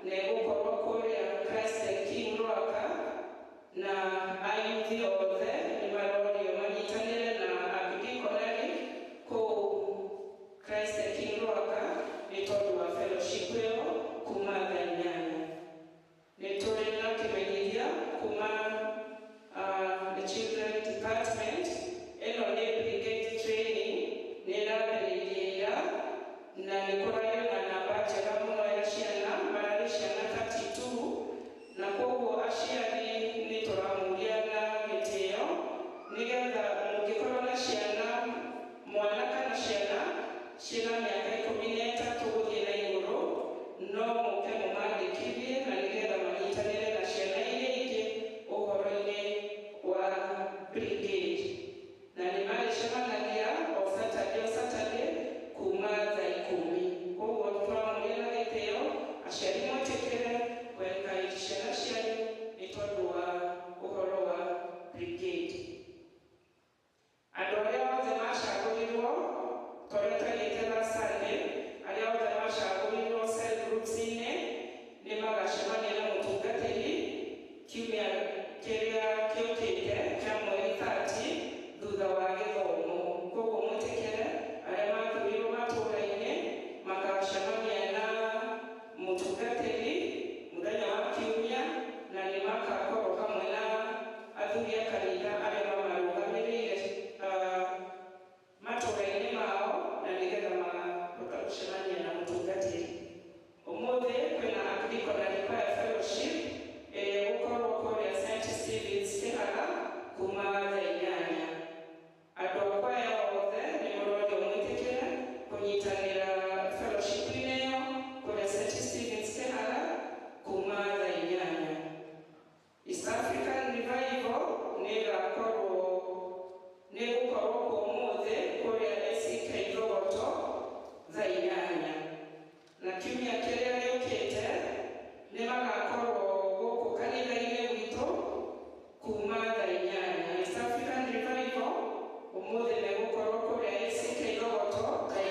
[SPEAKER 7] na ĩgũkorwo kũrĩa Christ the King Rwaka na ayuthi othe nĩ marorio manyitanĩre na Missionary kũu Christ the King Rwaka nĩ tondũ wa fellowship ĩyo kuma thaa 8. Nĩ tũrĩ na kĩmenyithia kuma the children department ĩno nĩ brigade training nĩ ĩrambĩrĩirie ira na nĩ kũrarĩ na namba njega mũno ya ciana mararĩ ciana 32 na koguo aciari nĩ tũramũria na gĩtĩo nĩgetha mũngĩkorwo na ciana mwana kana ciana ciĩna mĩaka 13 gũthiĩ na igũrũ no mũke mũmandĩkithie na nĩgetha manyitanĩre na ciana iria ingĩ ũhoro-inĩ wa brigade na nĩ marĩcemanagia o Saturday o Saturday kuma thaa 10. Koguo tũramũria na gĩtĩo aciari mwĩtĩkĩre kwencourage ciana cianyu nĩ tondũ wa ũhoro wa brigade. Andũ arĩa othe macagũrirwo torĩa twaigĩte last Sunday, arĩa othe macagũrirwo cell groups-inĩ nĩ magacemania na mũtungatĩri kiumia kĩrĩa kĩũkĩte kĩa mweri 30 thutha wa gĩthomo. Koguo mwĩtĩkĩre arĩa mathurirwo matũũra-inĩ magacemania na mũtungatĩri mũthenya wa kiumia na nĩ makakorwo hamwe na athuri a kanitha arĩa mamarũgamĩrĩire matũũra-inĩ mao na nĩgetha makahota gũcemania na mũtungatĩri. Ũmũthĩ kwĩna Missionary Choir Fellowship ĩrĩa ĩgũkorwo kũrĩa St. Stephen's Kĩhaga kuma thaa 8. Andũ a kwaya othe nĩ mũrorio mwĩtĩkĩre kũnyitanĩra fellowship-inĩ ĩyo kũrĩa St. Stephen's Kĩhaga kuma thaa 8. East African Revival nĩ ĩgakorwo nĩ ĩgũkorwo kuo ũmũthĩ kũrĩa ACK Thogoto thaa 8. Na kiumia kĩrĩa gĩũkĩte nĩ magakorwo gũkũ kanitha-inĩ gwitũ kuma thaa 8. East African Revival ũmũthĩ megũkorwo kũrĩa ACK Thogoto thaa 8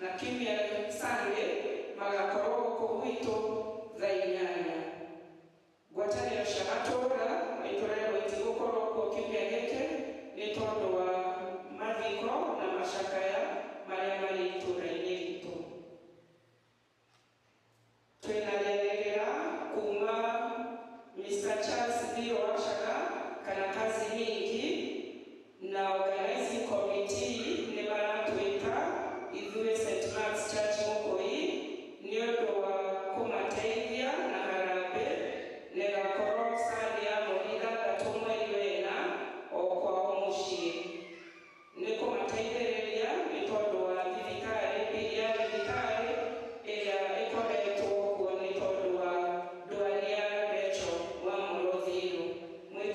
[SPEAKER 7] na kiumia Sunday magakorwo gũkũ gwitũ thaa 8. Ngwatanĩro cia matũũra nĩ tũrerwo itigũkorwo kuo kiumia gĩkĩ nĩ tondũ wa mathiko na macakaya marĩa marĩ itũũra-inĩ ritũ. Twĩna rĩarĩrĩra kuma Mr. Charles D. Wachaga kana kazi mingi na organizing committee nĩ maratwĩta ithuĩ St. Mark's Church Mũkũi nĩ ũndũ wa kũmateithia na harambee nĩgakorwo Sunday ya mweri 6 mweri wena o kwao mũciĩ. Nĩ kũmateithĩrĩria nĩ tondũ wa thibitarĩ, bili ya thibitarĩ ĩrĩa ĩkoretwo kuo nĩ tondũ wa ndwari ya Rachel wa Mũrũthiru. Mwĩtĩkĩre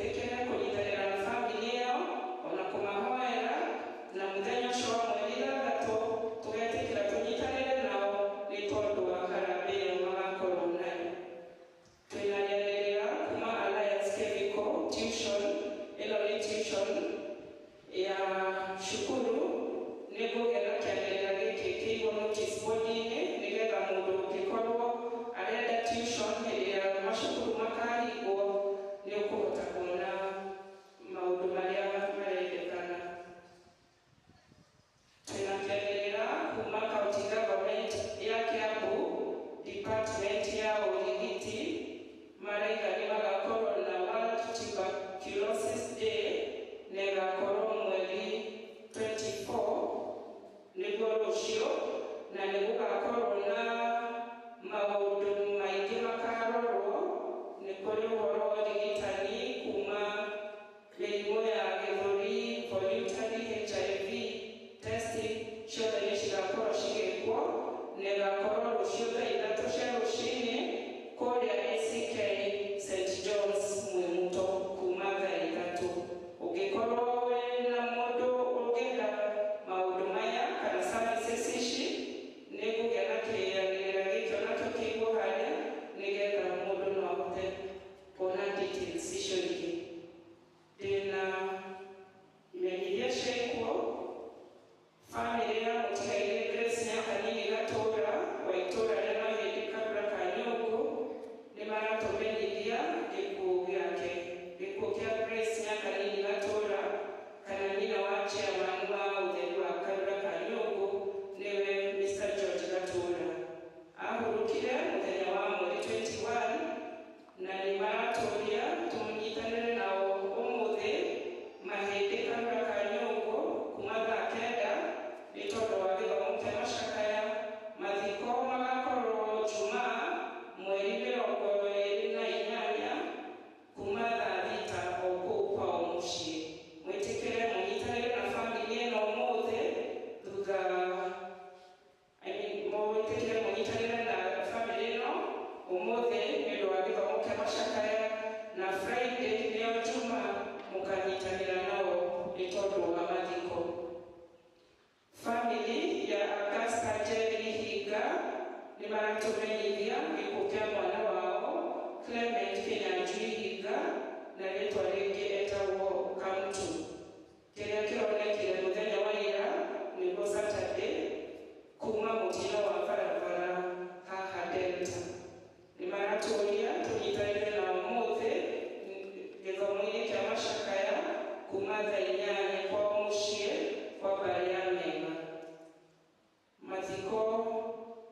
[SPEAKER 7] maratũmenyithia gĩkuũ kĩa mwana wao Clement Kinyanjui Hinga na rĩtwa rĩngĩ etagwo Kamtu, kĩrĩa kĩronekire mũthenya wa ira nĩguo Saturday kuma mũtino wa barabara haha Delta. Nĩ maratũria tũnyitanĩre na ũmũthĩ gĩthomo-inĩ kĩa macakaya kuma thaa 8 kwao mũciĩ kwa mbarĩ ya Mema. Mathiko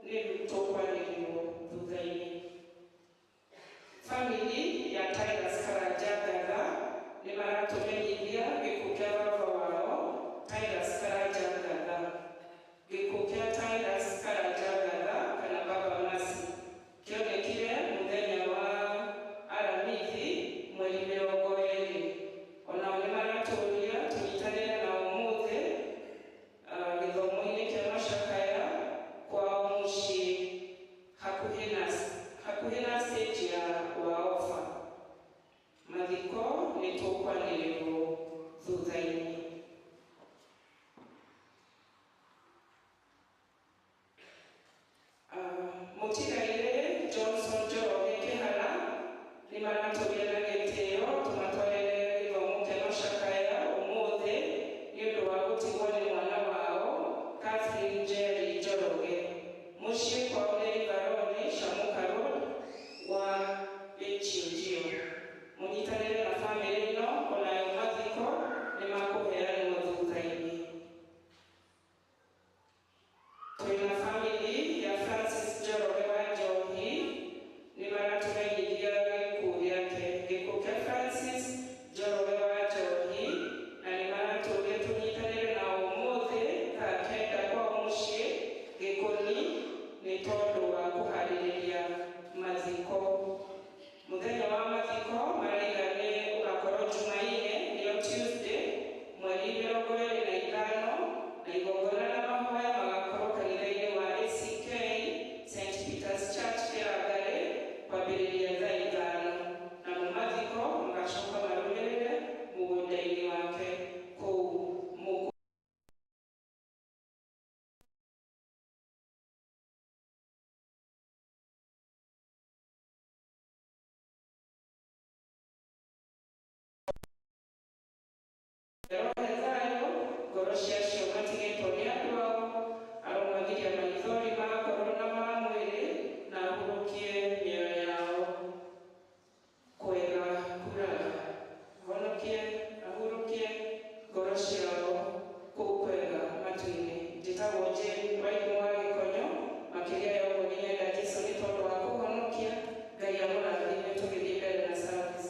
[SPEAKER 7] nĩ tũkwanĩrĩrwo thutha-inĩ. Family ya Titus Karanja Ngatha nĩ maratũmenyithia gĩkuũ kĩa baba wao Titus Karanja Ngatha. Gĩkuũ kĩa Titus Karanja Ngatha kana Baba Mercy kĩonekire mũthenya wa Aramithi mweri 20. Onao nĩ maratũria tũnyitanĩre na ũmũthĩ gĩthomo-inĩ kĩa macakaya kwao mũciĩ hakuhĩ na stage ya Waofa. Mathiko nĩ tũkwanĩrĩrwo thutha-inĩ. Mũtigairĩ Johnson Njoroge Kĩhara nĩ maratũria na gĩtĩo tũmatwarĩre gĩthomo kĩa macakaya ũmũthĩ nĩ ũndũ wa gũtigwo nĩ mwana wao Catherine Njeri Njoroge. Mũciĩ kwao nĩ Rivaroni Shamuka Road wa Gĩchinjio. Mũnyitanĩre na bamĩrĩ ĩno onayo mathiko nĩ makũheanwo thutha-inĩ. Twĩna family ya Francis Njoroge wa Njohi nĩ maratũmenyithia gĩkuũ gĩake. Gĩkuũ kĩa Francis Njoroge wa Njohi na nĩ maratũria tũnyitanĩre na ũmũthĩ thaa 9 kwao mũciĩ Gĩkũni nĩ tondũ wa kũharĩrĩria mathiko. Mũthenya wa mathiko maraiga nĩ ũgakorwo Jumaine nĩyo Tuesday mweri 25 na igongona na mahoya magakorwo kanitha-inĩ wa ACK St Peter's Church Kĩrangare kwambĩrĩria thaa 5 namo mathiko magacoka marũmĩrĩre mũgũnda-inĩ wake kũu Mũkũ. Rohe thayũ ngoro cia acio matigĩtwo nĩ andũ ao, aromagiria maithori ma ngoro na ma mwĩrĩ na ahurũkie mĩoyo yao kwega kuraga. Honokie ahurũkie ngoro ciao kũu kwega matu-inĩ. Njĩtagwo Jane Wairimũ wa Gĩkonyo. Makĩria ya ũguo nĩnyenda Jesũ nĩ tondũ wa kũhonokia. Ngai amũrathime tũgĩthiĩ mbere na service.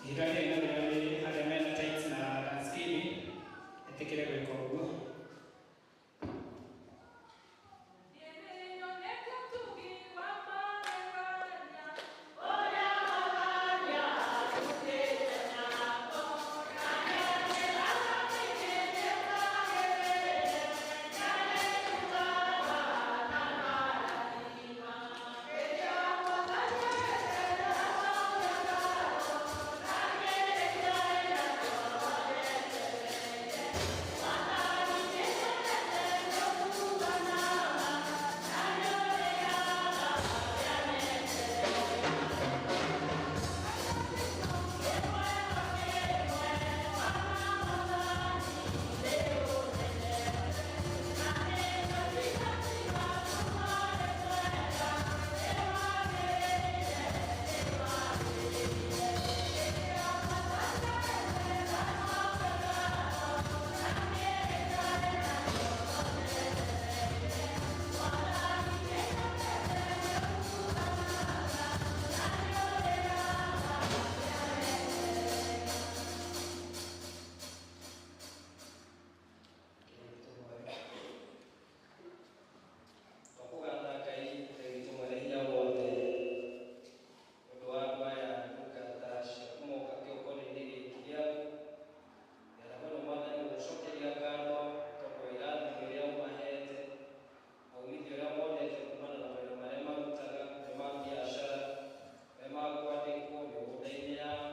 [SPEAKER 1] Ihinda rĩrĩ narĩo nĩ arĩa mena tithes na thanksgiving etĩkĩre gwĩka ũguo.
[SPEAKER 4] Twakũgatha Ngai Ithe witũ mwene hinya wothe ũndũ wa andũ aya ndungata ciaku moka kĩongo-inĩ gĩkĩ gĩaku getha mũno Mwathani gũgũcokeria ngatho tondũ wa irathimo iria ũmahete na umithio ũrĩa monete kumana na mawĩra marĩa marutaga me ma biacara me ma kwandĩkwo mĩgũnda-inĩ yao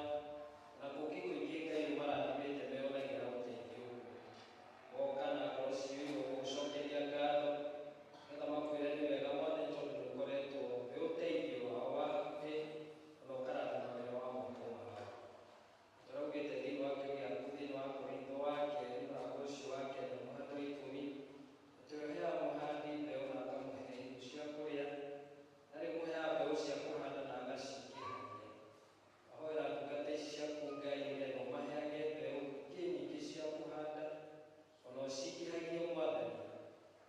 [SPEAKER 4] na kũngĩ kũingĩ Ngai ũmarathimĩte meyonagĩra ũteithio ũguo moka na ngoro ciyũirwo gũgũcokeria ngatho nĩgetha makwĩre nĩ wega Mwathani tondũ nĩ ũkoretwo wĩ ũteithio wao wa hakuhĩ ona ũkarathima wĩra wa moko mao. Tũraugĩte thĩinĩ wa kiugo gĩaku thĩinĩ wa Korintho wa kerĩ mũrango ũcio wa kenda mũhari wa ikũmi atĩ ũrĩa ũheaga mũhandi mbeũ na akamũhe irio cia kũrĩa na rĩu mũheaga mbeũ cia kũhanda na agacingĩhania. Ahoera ndungata ici ciaku Ngai nĩgetha ũmaheage mbeũ ingĩ nyingĩ cia kũhanda ona ũcingĩhagie Mwathani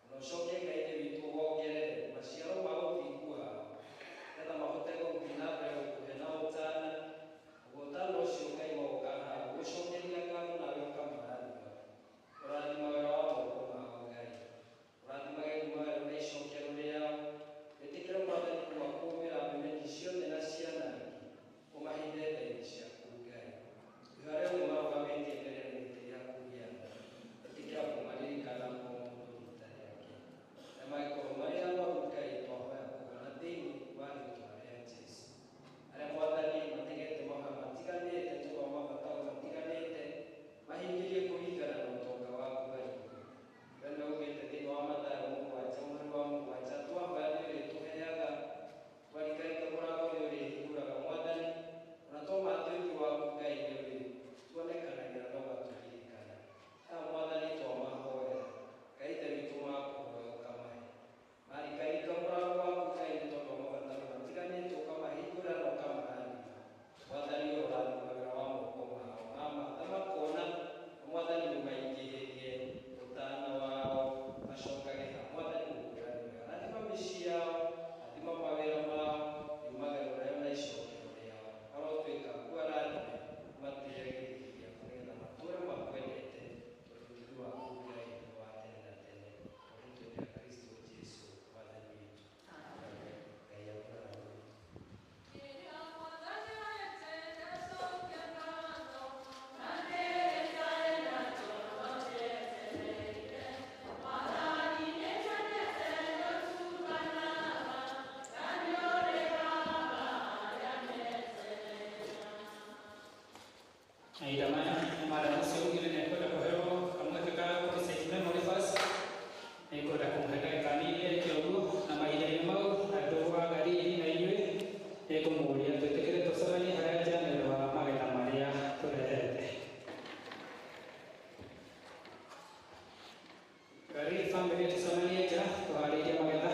[SPEAKER 4] ona ũcoke Ngai Ithe witũ wongerere maciaro ma ũthingu wao nĩgetha mahote gũthiĩ na mbere gũkũhe na ũtana ũguo ũtana ũcio Ngai magoka haha gũgũcokeria ngatho nawe ũkamarathima ũrathima wĩra wa moko mao Ngai ũrathimage umagaro na icokero rĩao wĩtĩkĩre Mwathani kũmakũmĩra memenyi ciothe na cianangi ũmahithe tha-inĩ ciaku Ngai ihu arĩa othe marũgamĩtie mbere ya gĩtĩ gĩaku gĩa tha ĩtĩkĩra kũmaririkana o mũndũ rita rĩake na mangĩkorwo marĩ arwaru Ngai twahoya kũhona thĩinĩ wa rĩĩtwa rĩa Jesũ arĩa Mwathani matigete mahoya matiganĩte tondũ wa mabataro matiganĩte mahingĩrie kũringana na ũtonga waku wa igũrũ we nĩwe ugĩte thĩinĩ wa Mathayo mũgwanja mũhari wa mũgwanja twahoya nĩ ũrĩtũheaga twarikaringa mũrango nĩ ũrĩhingũraga Mwathani ona twamatha ũthiũ waku Ngai nĩ ũrĩtuonekanagĩra na ũgatũririkana aya Mwathani twamahoera Ngai Ithe witũ makũhoya ũkamahe marikarika mũrango waku Ngai nĩ tondũ wa mabataro matiganĩte ũkamahingũra na ũkamarathima Mwathani ũrathima wĩra wa moko mao mamatha makona na Mwathani ũmaingĩhĩrie ũtana wao macokage ha Mwathani gũkwĩra nĩ wega rathima mĩciĩ yao rathima mawĩra mao riumagĩro rĩao na icokero rĩao marotuĩka aku arathime ũmatĩĩre gĩthithi gĩaku nĩgetha matũũre makwendete tondũ ũtugi waku Ngai nĩ wa tene na tene tondũ rĩa Kristo Jesũ Mwathani witũ. Amen. Ngai akũrathime.
[SPEAKER 1] Mahinda maya madam ũcio ugire nĩ ekwenda kũheo kamweke ka kũ-recite memory verse nĩngwenda kũmũhe ndagĩka nini eke ũguo na mahinda-inĩ mau andũ a Galili na inyuĩ nĩngũmũria twĩtĩkĩre tũcemanie harĩa nja nĩ ũndũ wa magetha marĩa tũrehete. Galili family tũcemanie nja tũharĩirie magetha.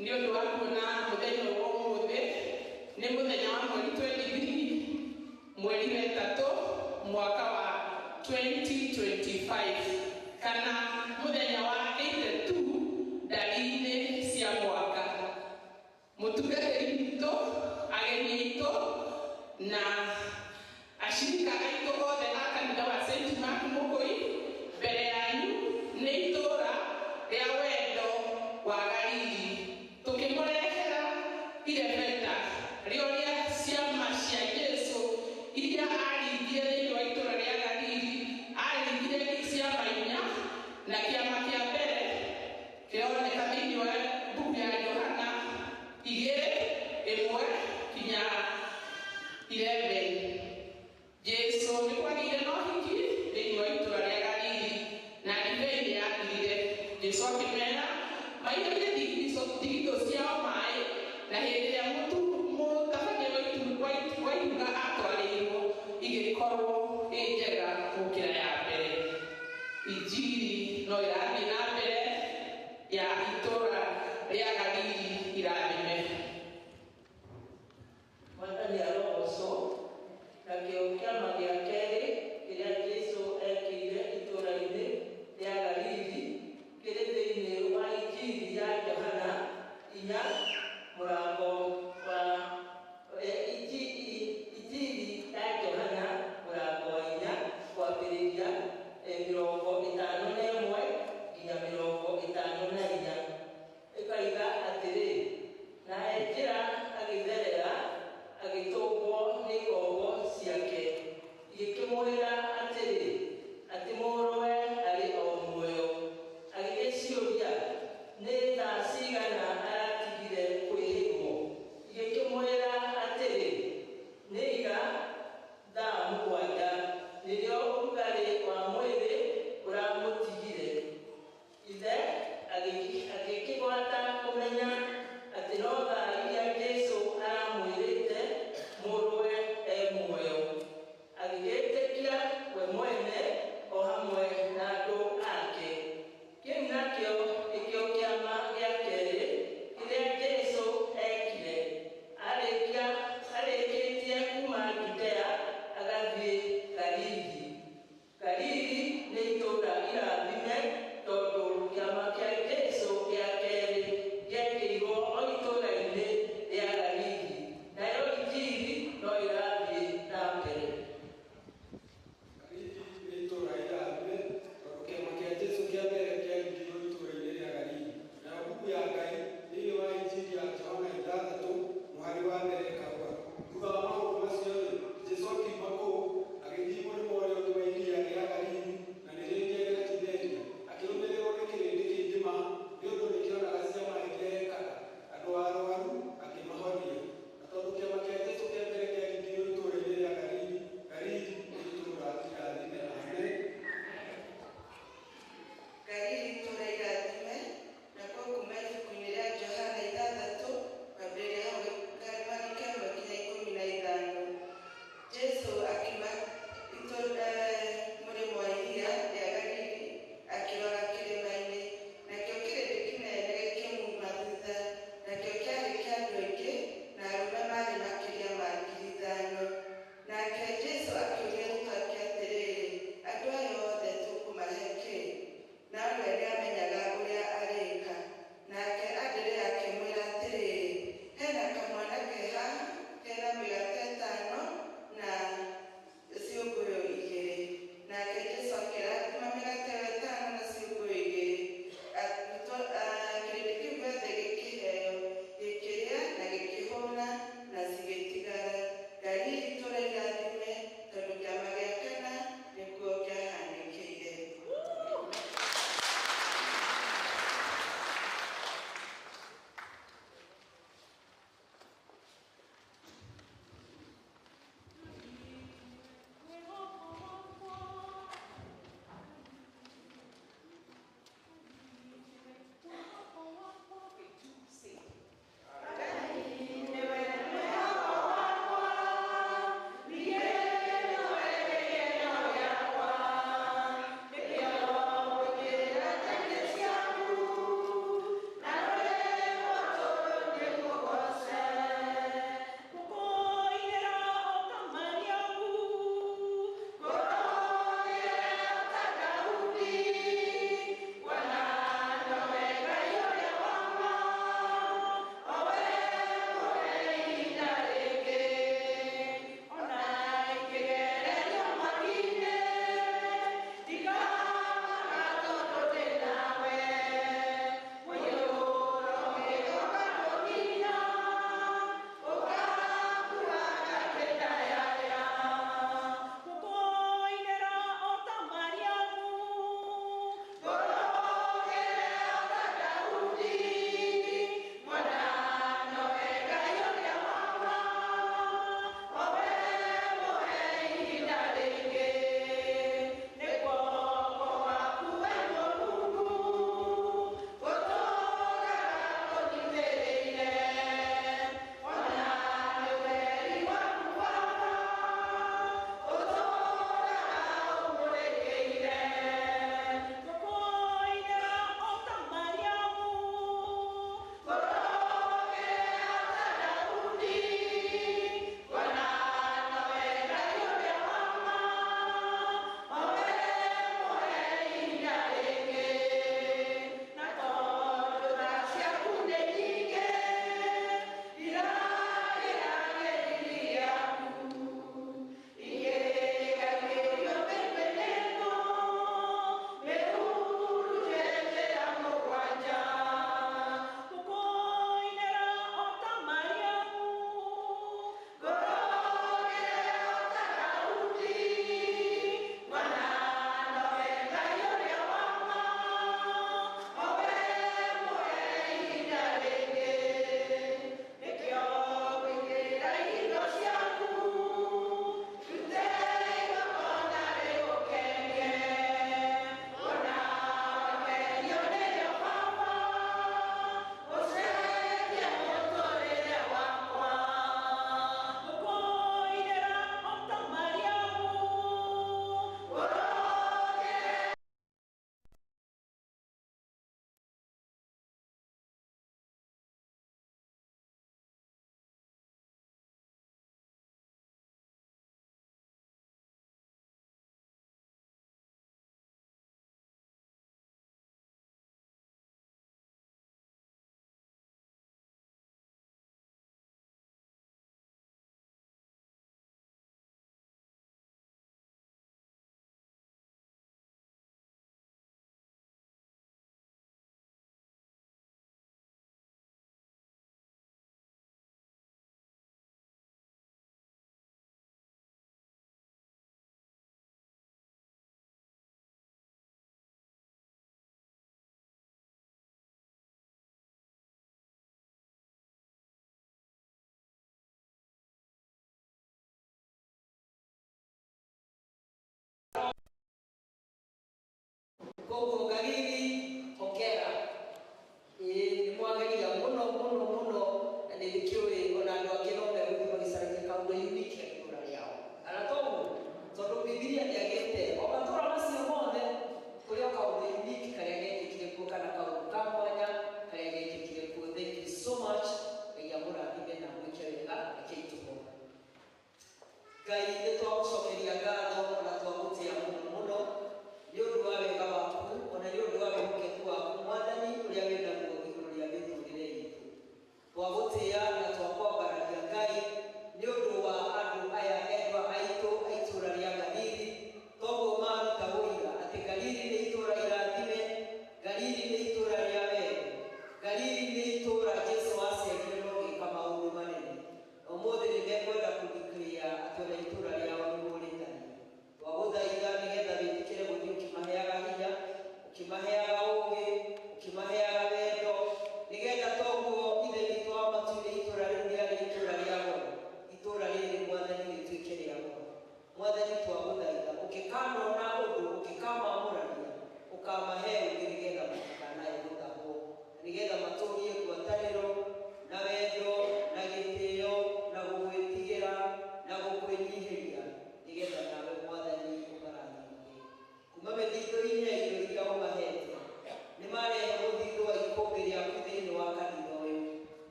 [SPEAKER 7] Nĩ ũndũ wa kuona mũthenya ũyũ wa ũmũthĩ nĩ mũthenya wa mweri 23 mweri wa ĩtatũ mwaka wa 2025 kana mũthenya wa 82 ndari-inĩ cia mwaka. Mũtungatĩri witũ, ageni aitũ na ashirika aitũ othe a kanitha wa St. Mark Mũkũi, mbere yanyu nĩ itũũra rĩa wendo wa Galili, tũkĩmũrehera irebeta rĩoria ciama cia Jesũ iria aringire thĩinĩ wa itũũra rĩa Galili. Aringire ciama inya, na kĩama kĩa mbere kĩroneka thĩinĩ wa mbuku ya Johana 2:1 kinya 11. Jesu nĩ kwagĩire na ũhiki thĩinĩ wa itũũra rĩa Galili na ndibei nĩ yathirire. Jesu akĩmera maiyũrie ndigithũ ciao maĩ, na hĩndĩ ĩrĩa mũtabania wa iruga atwarĩirwo igĩkorwo ĩ njega gũkĩra ya mbere. Injiri no ĩrathiĩ na mbere ya itũũra rĩa Galili irathime.
[SPEAKER 10] Mwathani arogocwo. Nakĩo kĩama gĩa kerĩ kĩrĩa Jesũ ekĩire itũũra-inĩ rĩa Galili kĩrĩ thĩinĩ wa Injiri ya Johana 4 mũrango wa Injiri ya Johana mũrango wa 4 kwambĩrĩria 51 nginya 54. Ĩkoiga atĩrĩ, na e njĩra agĩtherera agĩtũngwo nĩ ngombo ciake, igĩkĩmwĩra atĩrĩ, atĩ mũrũwe arĩ o muoyo. Agĩgĩciũria, nĩ thaa cigana aratigire kwĩhĩgwo? Igĩkĩmwĩra atĩrĩ, nĩ ira thaa 7 nĩrĩo ũrugarĩ wa mwĩrĩ ũramũtigire. Ithe agĩkĩgwata kũmenya atĩ no thaa iria Jesũ aramwĩrĩte mũrũwe e muoyo. Agĩgĩtĩkia we mwene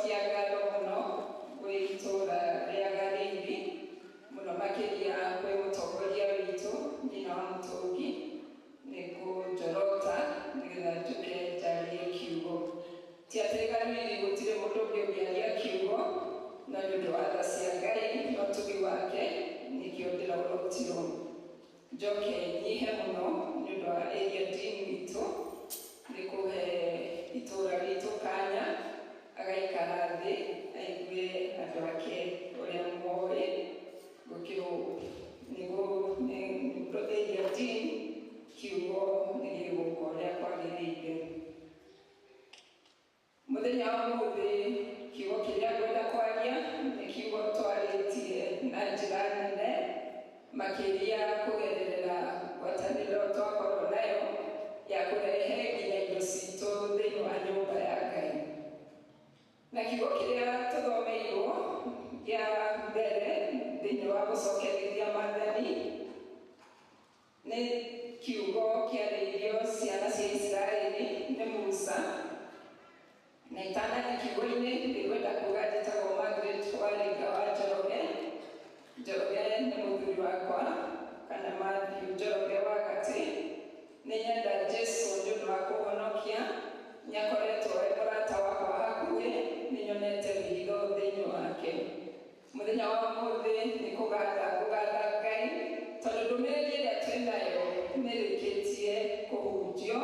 [SPEAKER 11] Nĩgũcokia ngatho mũno gwĩ itũũra rĩa Garindi, mũno makĩria kwĩ mũtongoria witũ Nyina wa Mũtũngi, nĩ kũnjorota nĩgetha njũke njarie kiugo. Ti atĩ Garindi gũtirĩ mũndũ ũngĩ ũngĩaria kiugo, no nĩ ũndũ wa tha cia Ngai na ũtugi wake nĩkĩo ndĩraũrotirwo. Njoke nyihe mũno nĩ ũndũ wa area dean witũ nĩ kũhe itũũra ritũ kanya agaikara thĩ aigue andũ ake ũrĩa moĩ gũkĩrwo nĩ area dean kiugo nĩ gĩgũka ũrĩa kwagĩrĩire. Mũthenya wa ũmũthĩ kiugo kĩrĩa ngwenda kwaria nĩ kiugo twarĩtie na njĩra nene makĩria kũgerera ngwatanĩro twakorwo nayo ya kũrehe nginya indo citũ thĩinĩ wa nyũmba ya Ngai. Na kiugo kĩrĩa tũthomeirwo kĩa mbere thĩinĩ wa gũcokerithia maathani nĩ kiugo kĩarĩirio ciana cia Isiraeli nĩ Musa. Na itanathiĩ kiugo-inĩ nĩngwenda kuga njĩtagwo Margaret Waringa wa Njoroge. Njoroge nĩ mũthuri wakwa kana Matthew Njoroge wa Gatĩ. Nĩ nyenda Jesu nĩ ũndũ wa kũhonokia, nĩakoretwo e mũrata wakwa hakuhĩ, nĩ nyonete wĩhitho thĩinĩ wake. Mũthenya wa ũmũthĩ nĩ kũgatha ngũgatha Ngai tondũ ndũmĩrĩri ĩrĩa twĩ nayo nĩ ĩrĩkĩtie kũhunjio,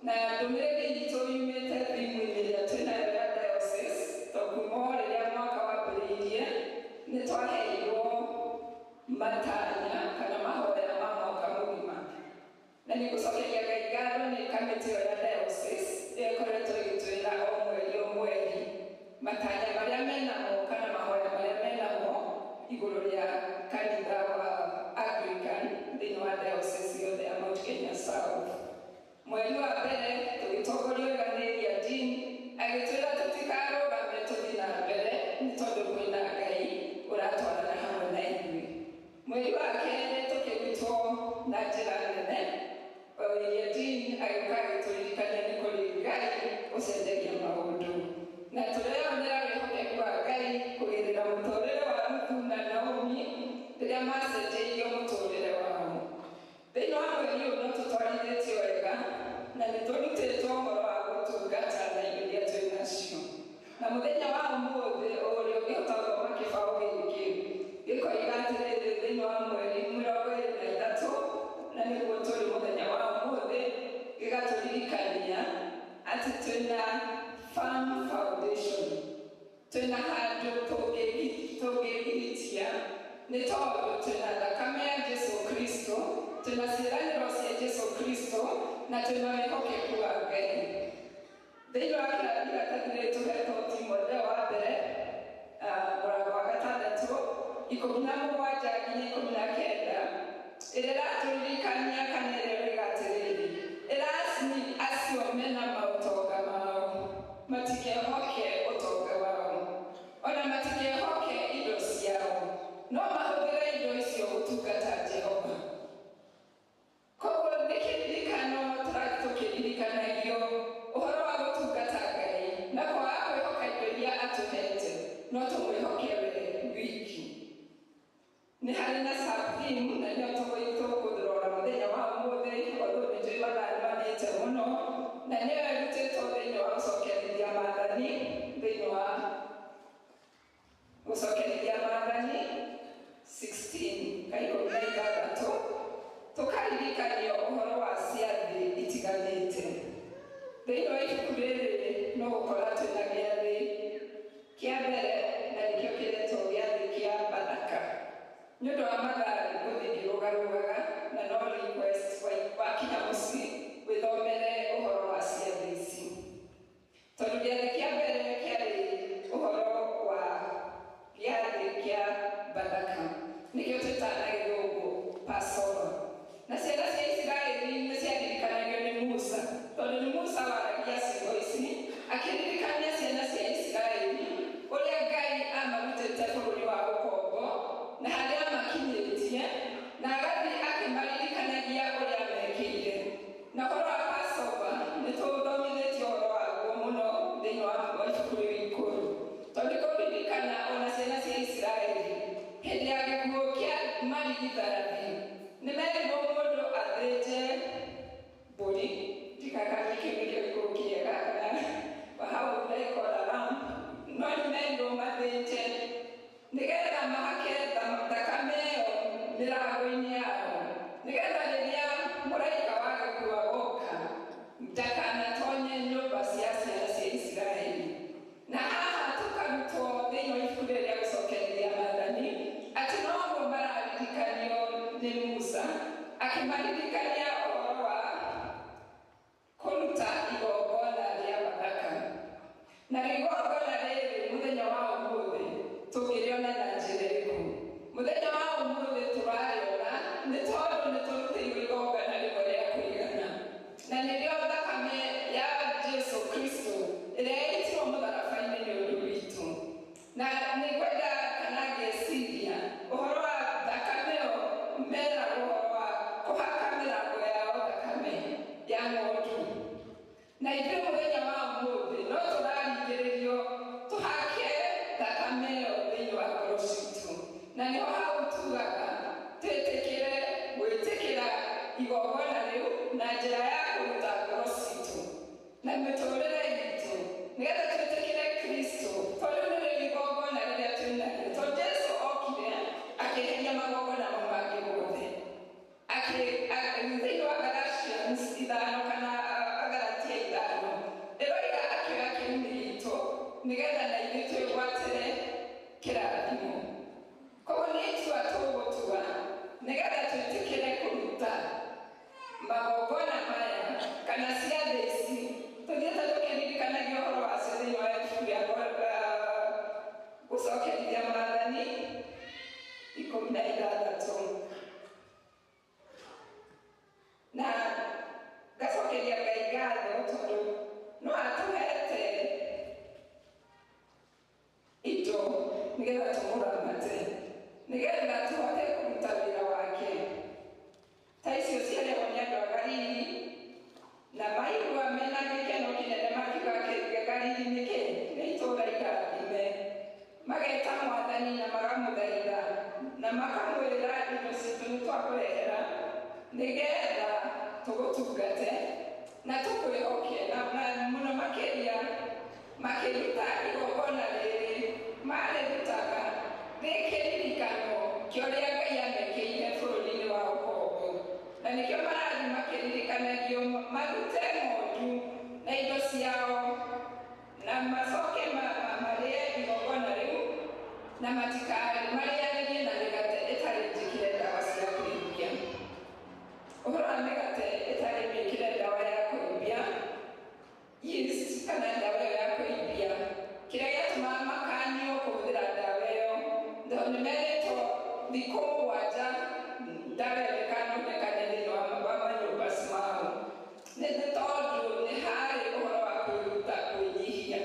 [SPEAKER 11] na ndũmĩrĩri itũ yumĩte thimũ-inĩ ĩrĩa twĩ nayo ya diocese, to kuma o rĩrĩa mwaka wambĩrĩirie nĩ twaheirwo matanya kana mahoya ma mwaka mũgima. Na nĩ gũcokeria Ngai ngatho nĩ kamĩtĩ ĩyo ya diocese ĩrĩa ĩkoretwo ĩgĩtwĩra o mweri o mweri matanya marĩa menamo kana mahoya marĩa menamo igũrũ rĩa kanitha wa Anglican thĩinĩ wa diocese yothe ya Mount Kenya South. Mweri wa mbere tũgĩtongorio wega nĩ area dean agĩtwĩra tũtikarũgame tũthiĩ na mbere nĩ tondũ kwĩna Ngai ũratwarana hamwe na ithuĩ. Mweri wa kerĩ tũkĩrutwo na njĩra nene, area dean agĩũka agĩtũririkania nĩ kũrĩ Ngai ũcenjagia maũndũ. Na tũreyonera wĩhokeku wa Ngai kũgerera mũtũrĩre wa Ruthu na Naomi rĩrĩa macenjeirio mũtũrĩre wao. Thĩinĩ wa mweri ũyũ no tũtwarithĩtio wega na nĩ tũrutĩtwo ũhoro wa gũtungata na indo iria twĩ nacio. Na mũthenya wa ũmũthĩ ũrĩa ũngĩhota gũthoma kĩbaũ gĩkĩ gĩkoiga atĩrĩrĩ, thĩinĩ wa mweri 23 na nĩguo tũrĩ mũthenya wa ũmũthĩ, gĩgatũririkania atĩ twĩna Farm Foundation, twĩna handũ tũngĩgiritia nĩ tondũ twĩna thakame ya Jesu Kristo, twĩna ciĩranĩro cia Jesu Kristo na twĩna wĩhokeku wa Ngai. Thĩinĩ wa iratathi rĩrĩ tũhetwo Timotheo wa mbere mũrango wa 6 17 nginya 19 ĩrĩa ĩratũririkania kana ĩrĩa ĩroiga atĩrĩrĩ, ĩracini acio mena maũtonga mao matikehoke ũtonga wao, ona matikehoke indo ciao, no mahũthĩre indo icio gũtungata Jehova. Koguo nĩ kĩririkano tũkĩririkanagio ũhoro wa gũtungata Ngai na kwaga kwĩhoka indo iria atũhete, no tũmwĩhoke we wiki. Nĩ harĩ na sub-theme na nĩyo tũkũrora mũthenya wa ũmũthĩ, although nĩ njũĩ mathaa nĩ mathiĩte mũno, na nĩyo ĩrutĩtwo thĩinĩ wa gũcokerithia maathani, thĩinĩ wa gũcokerithia maathani 16 ka 16, tũkaririkanio ũhoro wa ciathĩ itiganĩte. Thĩinĩ wa ibuku rĩrĩ no gũkora twĩna gĩathĩ kĩa mbere na nĩkĩo kĩretwo gĩathĩ kĩa Bathaka. Nĩ ũndũ wa mathaa ngũthiĩ ngĩrũgarũgaga na no request wakinya mũciĩ wĩthomere ũhoro wa ciathĩ ici. Tondũ gĩathĩ kĩa mbere kĩarĩ ũhoro wa gĩathĩ kĩa Bathaka, nĩkĩo twĩtaga na gĩthũngũ Passover. Na ciana cia Isiraeli nĩ ciaririkanagio nĩ Musa, tondũ nĩ Musa waragia ciugo ici akĩririkania ciana ithuĩ twĩgwatĩre kĩrathimo. Koguo nĩ itua tũgũtua nĩgetha twĩtĩkĩre kũruta magongona maya kana ciathĩ ici tũthiĩte tũkĩririkanagia ũhoro wacio thĩinĩ wa ibuku rĩa gũcokerithia maathani 16. Na ngacokeria Ngai ngatho tondũ no atũhete indo nĩgetha tũmũramate, nĩgetha tũhote kũruta wĩra wake. Ta icio ciarehwo nĩ andũ a Galili, na maigua mena gĩkeno kĩnene makiuga Galili nĩkĩ nĩ itũũra irathime. Mageta Mwathani na makamũthaitha na makamwĩra indo citũ nĩ twakũrehera nĩgetha tũgũtungate na tũkwĩhoke, na mũno makĩria makĩruta igongona rĩrĩ marĩrutaga rĩ kĩririkano kĩa ũrĩa Ngai amekĩire bũrũri-inĩ wa ũkombo, na nĩkĩo marathiĩ makĩririkanagio marute ng'ondu na indo ciao na macoke marĩe igongona rĩu na marĩanĩrie na mĩgate ĩtarĩ njĩkĩre ndawa cia kũimbia. Ũhoro wa mĩgate ĩtarĩ mĩkĩre ndawa ya kũimbia, yeast kana ndawa ĩyo ya kũimbia, kĩrĩa gĩatũmaga makanio kũhũthĩra ndawa ĩyo tondũ nĩmerĩtwo thikũ 7 ndawa ĩyo ndĩkanonekane thĩinĩ wa manyũmba mao, nĩ tondũ nĩ harĩ ũhoro wa kwĩruta kwĩnyihia.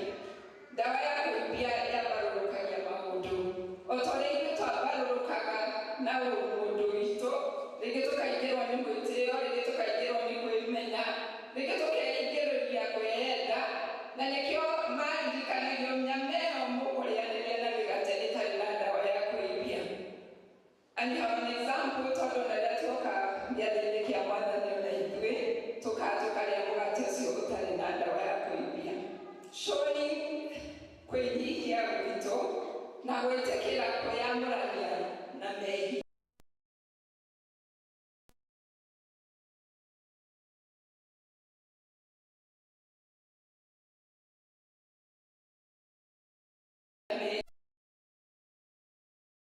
[SPEAKER 11] Ndawa ya kũimbia yambarũrũkagia maũndũ o ta ũrĩa ithuĩ twambarũrũkaga na ũmũndũ witũ, rĩngĩ tũkaingĩrwo nĩ mwĩtĩo, rĩngĩ tũkaingĩrwo nĩ kwĩmenya, rĩngĩ tũkeingĩrĩria kwĩyenda, na nĩkĩo maririkanagio nyama ĩyo mũkũrĩanĩria na mĩgate ĩtarĩ na ndawa ya kũimbia. And you have an example tondũ na rĩrĩa tuoka gĩathĩ-inĩ kĩa Mwathani ona ithuĩ tũkarĩa mũgate ũcio ũtarĩ na ndawa ya kũimbia, showing kwĩnyihia gwitũ na gwĩtĩkĩra kwĩyamũrania na mehia.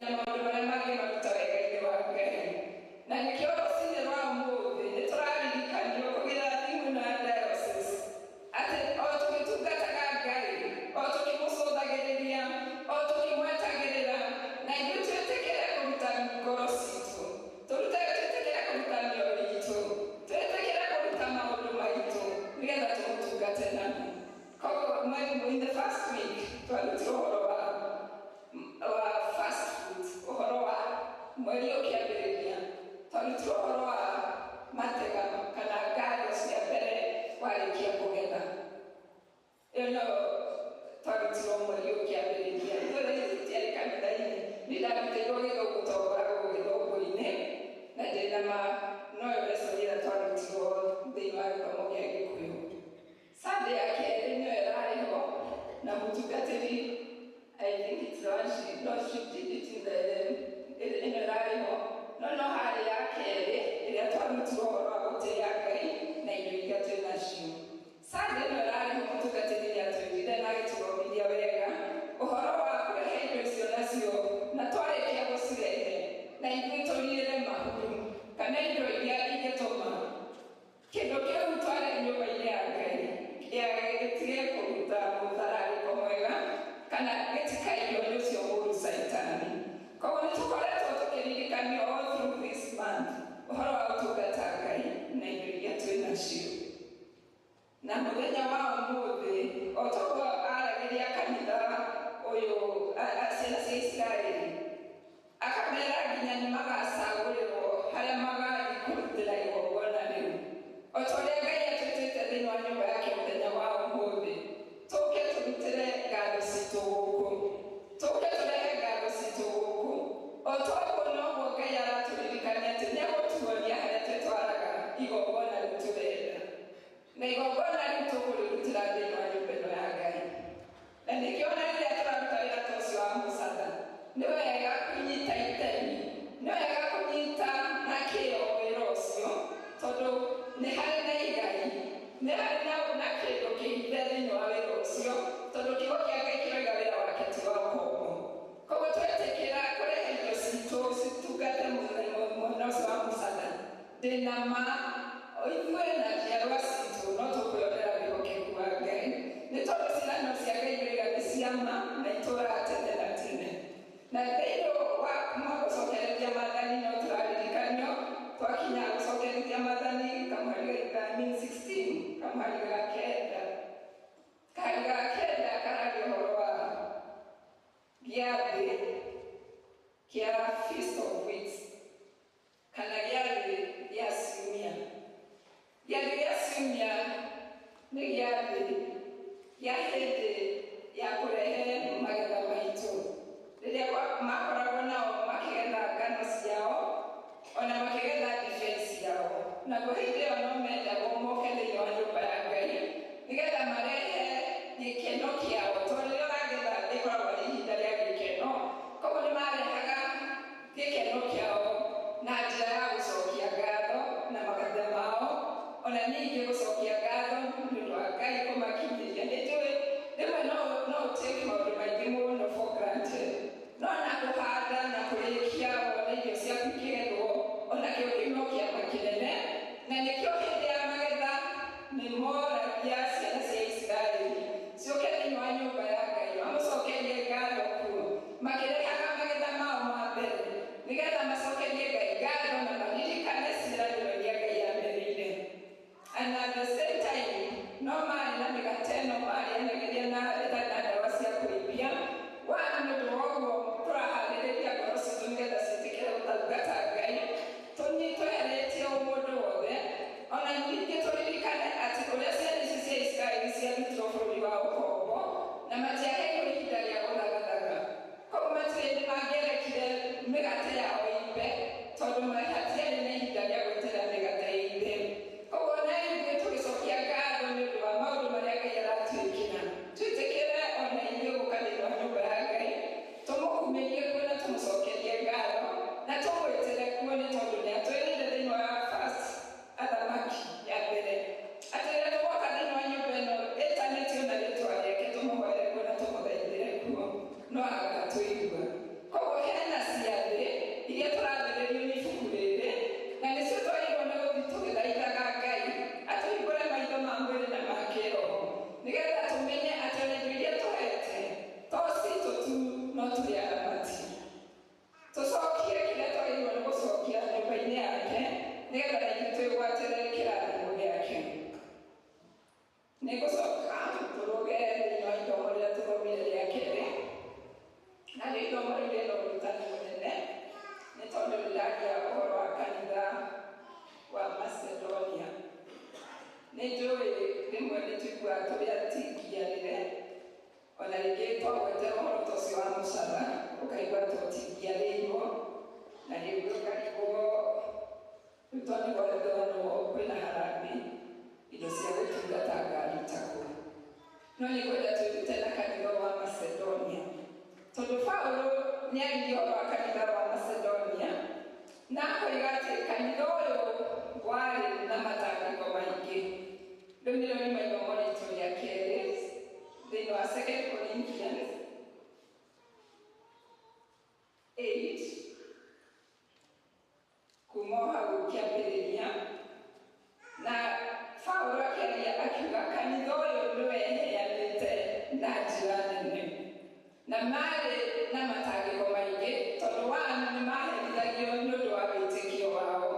[SPEAKER 11] Na maũndũ marĩa mangĩ maruta wega-inĩ wa Ngai. Na nĩkĩo rũcinĩ rwa ũmũthĩ nĩ tũraririkanio kũgerera thimũ na diocese atĩ o tũgĩtungataga Ngai, o tũkĩmũcũthagĩrĩria, o tũkĩmwetagĩrĩra, na ithuĩ twĩtĩkĩre kũruta ngoro citũ, twĩtĩkĩre kũruta mĩoyo itũ, twĩtĩkĩre kũruta maũndũ maitũ nĩgetha tũmũtungate namo. Koguo in the first week twarutire ũhoro wa fast food, ũhoro wa mweri ũkĩambĩrĩria twarutire ũhoro wa matega kana ngano cia mbere warĩkia kũgetha. Ĩyo no twarutirwo mweri ũkĩambĩrĩria. Ithuothe tũtiarĩ kanitha-inĩ, nĩ ndarutĩirwo gĩthũngũ tondũ ngoragwo gĩthũngũ-inĩ na ndĩna ma noyo lesson ĩrĩa twarutirwo thĩinĩ wa gĩthomo kĩa Gĩkũyũ. Sunday ya kerĩ nĩyo ĩrarĩ ho na mũtungatĩri, I think it's the one she, no, she did it in the ĩno ĩrarĩ ho, no harĩ ya kerĩ ĩrĩa twarutirwo ũhoro wa gũtĩĩa Ngai na indo iria twĩ nacio. Sunday ĩno ĩrarĩ ho mũtungatĩri nĩatwĩrire na agĩtũthomithia wega ũhoro wa kũrehe indo icio nacio, na twarĩkia gũcirehe na ithuĩ tũriĩre mahuru kana indo iria ingĩtũma kĩndũ kĩu tware nyũmba-inĩ ya Ngai gĩtige kũruta mũtararĩko mwega kana gĩtikaiywo nĩ ũcio mũũru Caitani. Koguo nĩ tũkoretwo tũkĩririkanio all through this month ũhoro wa gũtungata Ngai na indo iria twĩ nacio. Na mũthenya wa ũmũthĩ o toguo aragĩria kanitha ũyũ ciana cia Isiraeli akamera nginya nĩ magacagũrĩrwo harĩa magathiĩ kũrutĩra igongona rĩu. O ta ũrĩa Ngai atwĩtĩte thĩinĩ wa nyũmba yake mũthenya wa ũmũthĩ, tũke tũrutĩre ngatho citũ gũkũ, tũke tũrehe ngatho citũ gũkũ. O toguo noguo Ngai aratũririkania atĩ nĩegũtuonia harĩa twĩtwaraga igongona rĩu tũrenda, na igongona rĩu tũkũrĩrutĩra thĩinĩ wa nyũmba ĩno ya Ngai. Na nĩkĩo ona rĩrĩa tũraruta wĩra ta ũcio wa mũcatha, nĩ wega kũnyita itemi, nĩ wega kũnyita na kĩo wĩra ũcio, tondũ nĩ harĩ na igai, nĩ harĩ na kĩndũ kĩhithe thĩinĩ wa wĩra ũcio, tondũ kiugo kĩa Ngai kĩroiga wĩra wake Ndĩna ma ithuĩ na njiarwa citũ no tũkwĩonera wĩhokeku wa Ngai, nĩ tondũ ciĩranĩro cia Ngai wega nĩ cia ma na itũũraga tene na tene. Na thĩinĩ wa kuma gũcokereria maathani no tũraririkanio twakinya gũcokereria maathani kamũhari ga 16 kamũhari ga kenda. Kahari ga kenda kararia ũhoro wa gĩathĩ kĩa Feast of Weeks kana gĩathĩ gĩa ciumia. Gĩathĩ gĩa ciumia nĩ gĩathĩ gĩa hĩndĩ ya kũrehe magetha maitũ. Rĩrĩa makoragwo nao makĩgetha ngano ciao ona makĩgetha ndibei ciao, naguo hĩndĩ ĩyo no mendagwo moke thĩinĩ wa nyũmba ya Ngai nĩgetha marehe gĩkeno kĩao, tondũ rĩrĩa ũragetha rĩkoragwo rĩ ihinda rĩa gĩkeno. Koguo nĩ marehaga gĩkeno kĩao na njĩra ya gũcokia ngatho na magetha mao, ona ningĩ gũcokia ngatho nĩ ũndũ wa Ngai kũmakinyĩria. Nĩ njũĩ rĩmwe no ũtake maũndũ maingĩ mũno for granted, no na kũhanda na kũrĩkia wone irio ciaku ikĩgethwo ona kĩo kĩu no kĩama kĩnene. Na nĩkĩo hĩndĩ ya magetha nĩ moragia ciana cia Isiraeli ciũke thĩinĩ wa nyũmba ya Ngai mamũcokerie ngatho kuo, makĩrehaga magetha mao ma mbere nĩgetha macokerie Ngai ngatho na maririkane ciĩranĩro iria Ngai amerĩire. And at the same time no marĩ na mĩgate ĩno marĩanagĩria na ĩtarĩ na ndawa cia kũimbia. One, nĩ ũndũ wa ũguo tũraharĩrĩria ngoro citũ nĩgetha ciĩtĩkĩre gũtungata Ngai, tweheretie ũmũndũ wothe. Ona ningĩ tũririkane atĩ ũrĩa ciana ici cia Isiraeli ciarutirwo bũrũri wa ũkombo na matiaheirwo ihinda rĩa gũthagathaga. Koguo matirĩ hĩndĩ mangĩarekire mĩgate yao ĩimbe, tondũ hatiarĩ na ihinda rĩa gweterera mĩgate ĩimbe. Koguo ona ithuĩ tũgĩcokia ngatho nĩ ũndũ wa maũndũ marĩa Ngai aratwĩkĩra, twĩtĩkĩre ona ithuĩ gũka thĩinĩ wa nyũmba ya Ngai, tũmũkumĩrie kuo na tũmũcokerie ngatho na tũmwĩtĩre kuo, nĩ tondũ nĩ atwĩrĩire thĩinĩ wa First Athamaki ya mbere atĩ rĩrĩa tũgoka thĩinĩ wa nyũmba ĩno ĩtanĩtio na rĩtwa rĩake, tũmũhoere kuo na tũmũthaithĩre kuo, no agatũigua. Koguo hena ciathĩ iria tũrathĩrĩrio nĩ ibuku rĩrĩ, na nĩcio twagĩrĩirwo nĩ gũthiĩ tũgĩthaithaga Ngai atũhingũre maitho ma mwĩrĩ na ma kĩĩroho, nĩgetha tũmenye atĩ ona indo iria tũhete to citũ tu, no tũrĩ aramati. Tũcokie kĩrĩa twagĩrĩirwo nĩ gũcokia nyũmba-inĩ yake, nĩgetha na ithuĩ twĩgwatĩre kĩrathimo gĩake. Nĩ ngũcoka tũrũge thĩinĩ wa ithomo rĩrĩa tũthomire rĩa kerĩ, narĩo ithomo rĩu rĩna ũrutani mũnene, nĩ tondũ rĩraria ũhoro wa kanitha wa Macedonia. Nĩ njũĩ rĩmwe nĩ tũiguaga tũrĩ atingiarĩre, ona rĩngĩ twagwetera ũhoro ta ũcio wa mũcara ũkaigua tũtingiarĩirwo, na rĩngĩ ũkarigwo rĩu tondũ gwethanwo kwĩna harambee indo cia gũtungata ngari takũ. No nĩ ngwenda twĩrute na kanitha wa Macedonia, tondũ Paũlũ nĩ aririe ũhoro wa kanitha wa Macedonia na akoiga atĩ kanitha ũyũ warĩ na matangĩko maingĩ. Rĩu nĩrĩo nĩ ithomo ritũ rĩa kerĩ thĩinĩ wa 2 Corinthians 8 kuma o hau kĩambĩrĩria. Na Paũlũ akĩaria akiuga kanitha ũyũ nĩ weheanĩte na njĩra nene, na marĩ na matangĩko maingĩ, tondũ one nĩ maherithagio nĩ ũndũ wa wĩtĩkio wao.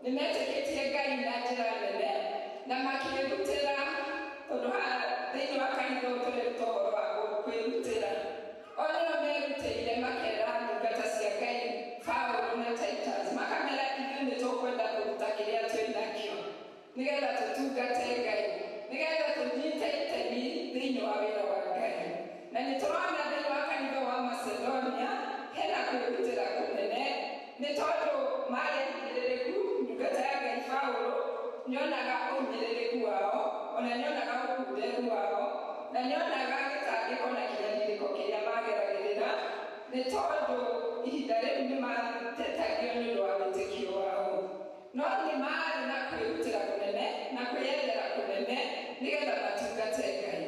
[SPEAKER 11] Nĩ metĩkĩtie Ngai na njĩra nene na makĩĩrutĩra, tondũ haha thĩinĩ wa kanitha ũyũ tũreruta ũhoro wa kwĩrutĩra. O nĩo merutĩire makera ndungata cia Ngai Paũlũ na Titus, makamera ithuĩ nĩ tũkwenda kũruta kĩrĩa twĩ nakĩo nĩgetha tũtungate Ngai, nĩgetha tũnyite itemi thĩinĩ wa wĩra wa Ngai. Na nĩ tũrona thĩinĩ wa kanitha wa Macedonia hena kwĩrutĩra kũnene, nĩ tondũ marĩ ahinyĩrĩrĩku. Ndungata ya Ngai Paũlũ nĩonaga ũhinyĩrĩrĩku wao, ona nĩonaga ũkunderu wao, na nĩonaga gĩtangĩko na kĩnyarirĩko kĩrĩa mageragĩrĩra, nĩ tondũ ihinda rĩu nĩ matetagio nĩ ũndũ wa wĩtĩkio wao. No nĩ marĩ na kwĩrutĩra kũnene na kwĩyendera kũnene nĩgetha matungate Ngai.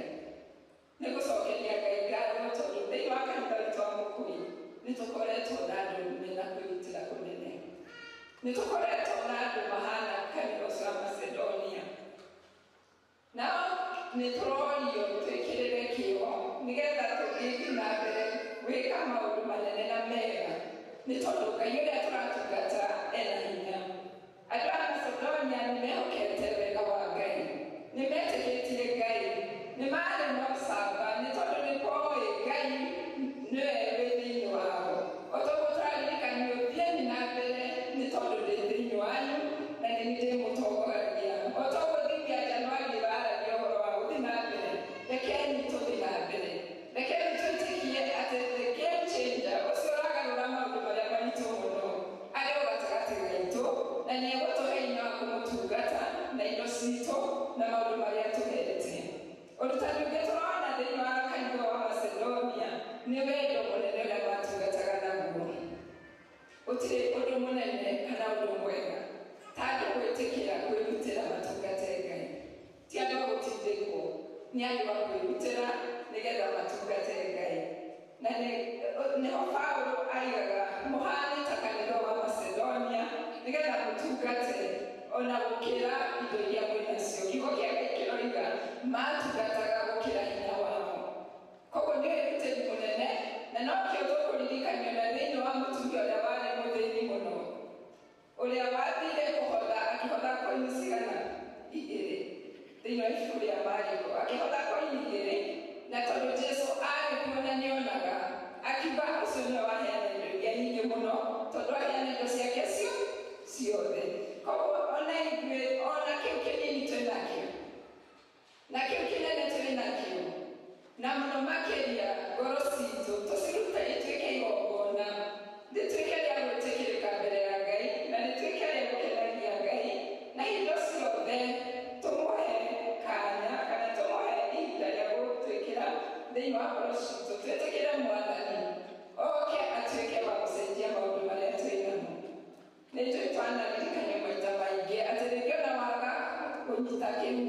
[SPEAKER 11] Nĩ gũcokeria Ngai ngatho, tondũ thĩinĩ wa kanitha witũ wa Mũkũi nĩ tũkoretwo na andũ mena kwĩrutĩra kũnene, nĩ tũkoretwo na andũ mahana nĩ tũrorio twĩkĩrĩre kĩo nĩgetha tũgĩthiĩ na mbere gwĩka maũndũ manene na mega nĩ tondũ Ngai ũrĩa tũratungata ena hinya. Andũ a Macedonia nĩ mehokete wega wa Ngai, nĩ metĩkĩtie Ngai, nĩ marĩ na ũcamba nĩ tondũ nĩ moĩ Ngai nĩwe wĩ thĩinĩ wao. O toguo tũraririkanio thiĩni na mbere nĩ tondũ ndĩ thĩinĩ wanyu na nĩ niĩ ndĩmũtongoragia. O toguo thimi ya Januari ĩraragia ũhoro wa gũthiĩ na mbere, rekei tũthiĩ na mbere, rekei twĩtĩkie atĩ the game changer ũcio ũragarũra maũndũ marĩa maritũ mũno arĩ o gatagatĩ gaitũ na nĩ egũtũhe hinya wa kũmũtungata na indo citũ na maũndũ marĩa tũhete. Ũrutani ũngĩ tũrona thĩinĩ wa kanitha wa Macedonia nĩ wendo mũnene ũrĩa matungataga naguo. Gũtirĩ ũndũ mũnene kana ũndũ mwega ta andũ gwĩtĩkĩra kwĩrutĩra matungate Ngai. Ti andũ a gũtindĩkwo, nĩ andũ a kwĩrutĩra nĩgetha matungate Ngai. Na nĩho Paulo aigaga mũhane ta kanitha wa Macedonia nĩgetha mũtungate ona gũkĩra indo iria mwĩ nacio. Kiugo kĩa Ngai kĩroiga matungataga gũkĩra hinya wao. Koguo nĩ wĩrutĩri mũnene na nokĩo tũkũririkanio na thĩinĩ wa mũtumia ũrĩa warĩ mũthĩni mũno ũrĩa wathire kũhotha akĩhotha koini cigana igĩrĩ thĩinĩ wa ibuku rĩa Mariko akĩhotha koini igĩrĩ na tondũ Jesũ arĩ kuo na nĩonaga akiuga ũcio nĩwe waheana indo iria nyingĩ mũno tondũ aheana indo ciake ciothe. Koguo ona ithuĩ ona kĩu kĩnini twĩ nakĩo na kĩu kĩnene twĩ nakĩo na mũno makĩria ngoro citũ tũcirute ituĩke igongona rĩtuĩke rĩa gwĩtĩkĩrĩka mbere ya Ngai na rĩtuĩke rĩa gũkenagia Ngai na indo ciothe tũmũhe kanya kana tũmũhe ihinda rĩa gũtwĩkĩra thĩinĩ wa ngoro citũ twĩtĩkĩre Mwathani oke atuĩke wa gũcenjia maũndũ marĩa twĩ namo. Nĩ njũĩ twanaririkanio maita maingĩ atĩ rĩngĩ ona waga kũnyita kĩu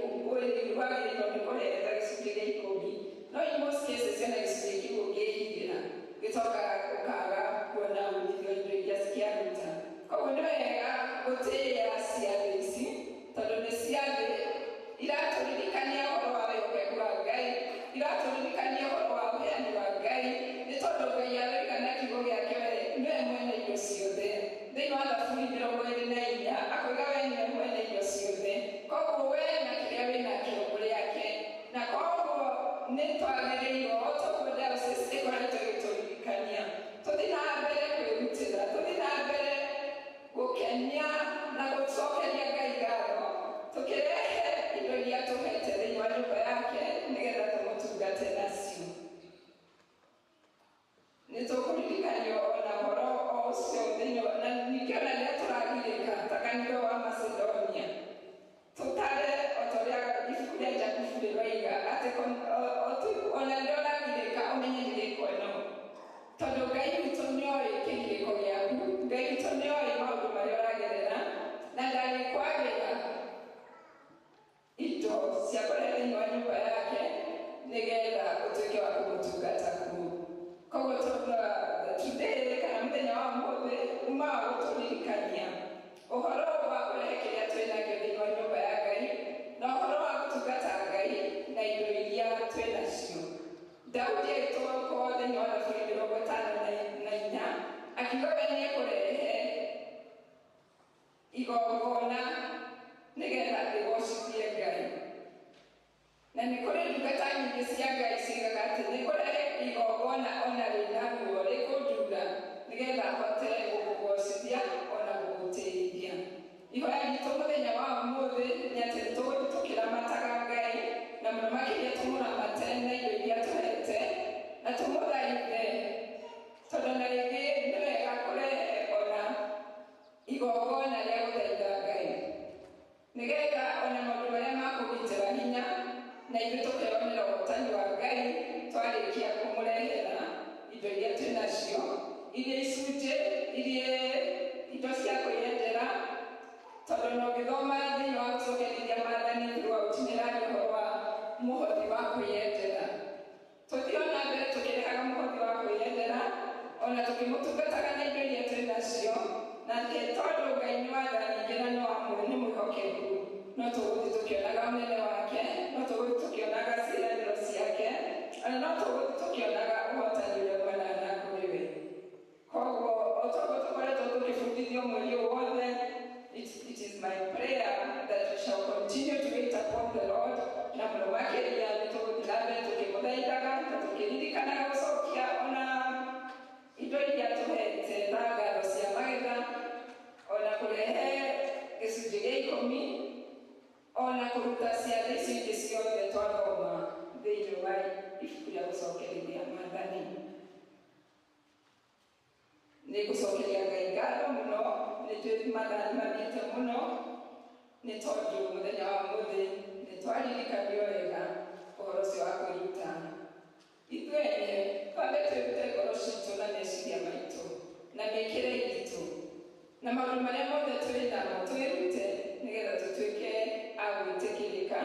[SPEAKER 11] wagĩrĩirwo nĩ kũreheta gĩcunjĩ gĩa ikũmi no in most cases ona gĩcunjĩ kĩu ũngĩhingĩra gĩcokaga ũkaga kuona umithio indo iria cikĩaruta. Koguo nĩ wega gũtĩĩa ciathĩ ici tondũ nĩ ciathĩ iratũririkania ũhoro wa wĩhokeku wa Ngai, iratũririkania ũhoro wa ũheani wa Ngai nĩ tondũ Ngai aroiga na kiugo gĩake we nĩwe mwene indo ciothe. Thĩinĩ wa Thaburi 24 akoiga we nĩwe mwene indo ciothe. Koguo we na kĩrĩa wĩ nakĩo ũrĩ ake na koguo nĩ twagĩrĩirwo o toguo diocese ĩkoretwo ĩgĩtũririkania tũthiĩ na mbere kwĩrutĩra, tũthiĩ na mbere gũkenia na gũcokeria Ngai ngatho tũkĩrehe indo iria tũhete thĩinĩ wa nyũmba yake nĩgetha tũmũtungate nacio. Nĩ tũkũririkanio ona ũhoro o ũcio thĩinĩ na ningĩ ona rĩrĩa tũragirĩka ta kanitha wa Macedonia tũtare o ta ũrĩa ibuku rĩa Jakubu rĩroiga atĩ ona rĩrĩa ũragirĩka ũmenye girĩko ĩno tondũ Ngai witũ nĩoĩ kĩgirĩko gĩaku, Ngai witũ nĩoĩ maũndũ marĩa ũragerera na ndarĩkwagĩra indo cia kũrehe thĩinĩ wa nyũmba yake nĩgetha ũtuĩke wa kũmũtungata kuo. Koguo today kana mũthenya wa ũmũthĩ uma wa gũtũririkania ũhoro wa kũrehe kĩrĩa twĩ nakĩo thĩinĩ wa nyũmba ya Ngai na ũhoro wa gũtungata Ngai na indo iria twĩ nacio. Daudi agĩtũkorwo thĩinĩ wa Thaburi 54 akiuga we nĩekũrehe igongona nĩgetha rĩgocithie Ngai. Na nĩ kũrĩ ndungata nyingĩ cia Ngai ciugaga atĩ nĩ kũrehe igongona ona rĩna ruo rĩkũndura nĩgetha hote gũkũgocithia ona gũgũtĩithia. Ihoya ritũ mũthenya wa ũmũthĩ nĩ atĩ nĩtũgũthiĩ tũkĩramataga Ngai na mũno makĩria tũmũramate na indo iria tũhete na tũmũthaithe tondũ na rĩngĩ nĩ wega kũrehe ona igongona rĩa gũthaitha Ngai nĩgetha ona maũndũ marĩa makũgitĩra hinya na ithuĩ tũkeyonera ũhotani wa Ngai twarĩkia kũmũrehera indo iria twĩ nacio iria icunjĩ iria indo cia kwĩyendera tondũ na ũngĩthoma thĩinĩ wa gũcokerithia maathani throughout nĩraria ũhoro wa mũhothi wa kwĩyendera. Tũthiĩ ona mbere tũkĩrehaga mũhothi wa kwĩyendera ona tũkĩmũtungataga na indo iria twĩ nacio na tondũ Ngai nĩ wa tha nyingĩ na nĩ mwĩhokeku no tũgũthiĩ tũkĩonaga ũnene wake no tũgũthiĩ tũkĩonaga Ona no tũgũthiĩ tũkĩonaga ũhotani ũrĩa umanaga na kũrĩ we. Koguo o toguo tũkoretwo tũkĩbundithio mweri ũyũ wothe, it is my prayer that we shall continue to wait upon the Lord, na mũno makĩria nĩ tũgũthiĩ na mbere tũkĩmũthaithaga na tũkĩririkanaga gũcokia ona indo iria tũhete ta ngatho cia magetha, ona kũrehe gĩcunjĩ gĩa ikũmi, ona kũruta ciathĩ icio ingĩ ciothe twathoma thĩinĩ wa ibuku rĩa gũcokerithia Maathani. Nĩ gũcokeria Ngai ngatho mũno, nĩ njũĩ mathaa nĩ mathiĩte mũno, nĩ tondũ mũthenya wa ũmũthĩ nĩ twaririkanio wega ũhoro ũcio wa kwĩruta. Ithuĩ ene twambe twĩrute ngoro citũ na meciria maitũ na mĩkĩre itũ na maũndũ marĩa mothe tũrĩ namo twĩrute nĩgetha tũtuĩke a gwĩtĩkĩrĩka,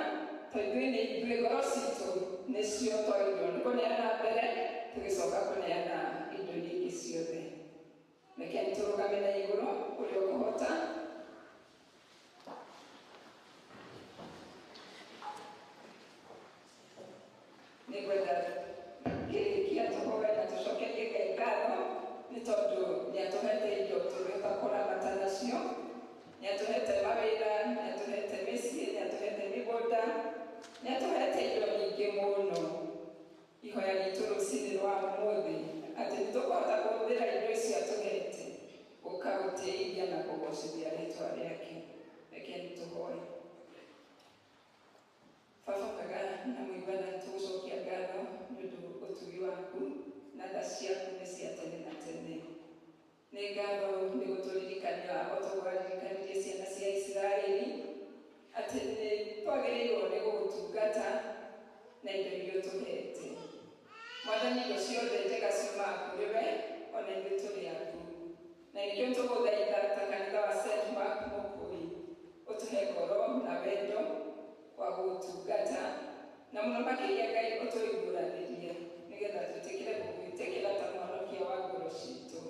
[SPEAKER 11] tondũ ithuĩ nĩ ithuĩ ngoro citũ nĩcio twagĩrĩirwo nĩ kũneana mbere tũgĩcoka kũneana indo iria ingĩ ciothe. Reke tũrũgame na igũrũ ũrĩa ũkũhota. Nĩ ngwenda ngĩrĩkia tũhoe na tũcokerie Ngai ngatho nĩ tondũ nĩ atũhete indo tũngĩhota kũramata nacio, nĩ atũhete mawĩra, nĩ atũhete mĩciĩ, nĩ atũhete mĩgũnda, nĩ atũhete indo nyingĩ mũno. Ihoya ritũ rũcinĩ rwa ũmũthĩ atĩ nĩ tũkũhota kũhũthĩra indo icio atũhete gũka gũtĩithia na kũgocithia rĩtwa rĩake. Reke tũhoe. Baba mwega na mũigana, tũgũcokia ngatho nĩ ũndũ ũtugi waku na tha ciaku nĩ cia tene na tene. Nĩ ngatho nĩ gũtũririkania o ta ũguo waririkanirie ciana cia Isiraeli atĩ nĩ twagĩrĩirwo nĩ gũgũtungata na indo iria ũtũhete. Mwathani, indo ciothe njega ciumaga kũrĩ we, ona ithuĩ tũrĩ aku, na nĩkĩo tũgũthaitha ta kanitha wa St. Mark Mũkũi ũtũhe ngoro na wendo wa gũgũtungata, na mũno makĩria Ngai ũtũiguranĩrie nĩgetha twĩtĩkĩre gũgwĩtĩkĩra ta mũhonokia wa ngoro citũ.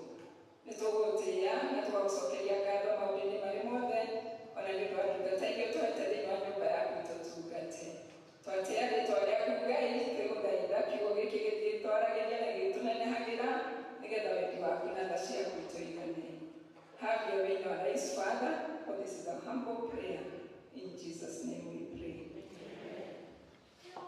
[SPEAKER 11] Nĩ tũgũtĩĩa na tũgagũcokeria ngatho maũndũ-inĩ marĩ mothe, ona nĩ ũndũ wa ndungata iria ũtũhete thĩinĩ wa nyũmba yaku tũtungate. Twatĩĩa rĩtwa rĩaku Ngai, twĩgũthaitha kiugo gĩkĩ gĩthiĩ twaragĩria na gĩgĩtũnenehagĩra nĩgetha wendi waku na tha ciaku itũigane. Have your way in our lives, Father, for this is a humble prayer. In Jesus' name we pray.
[SPEAKER 12] Amen.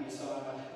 [SPEAKER 1] Mũico wa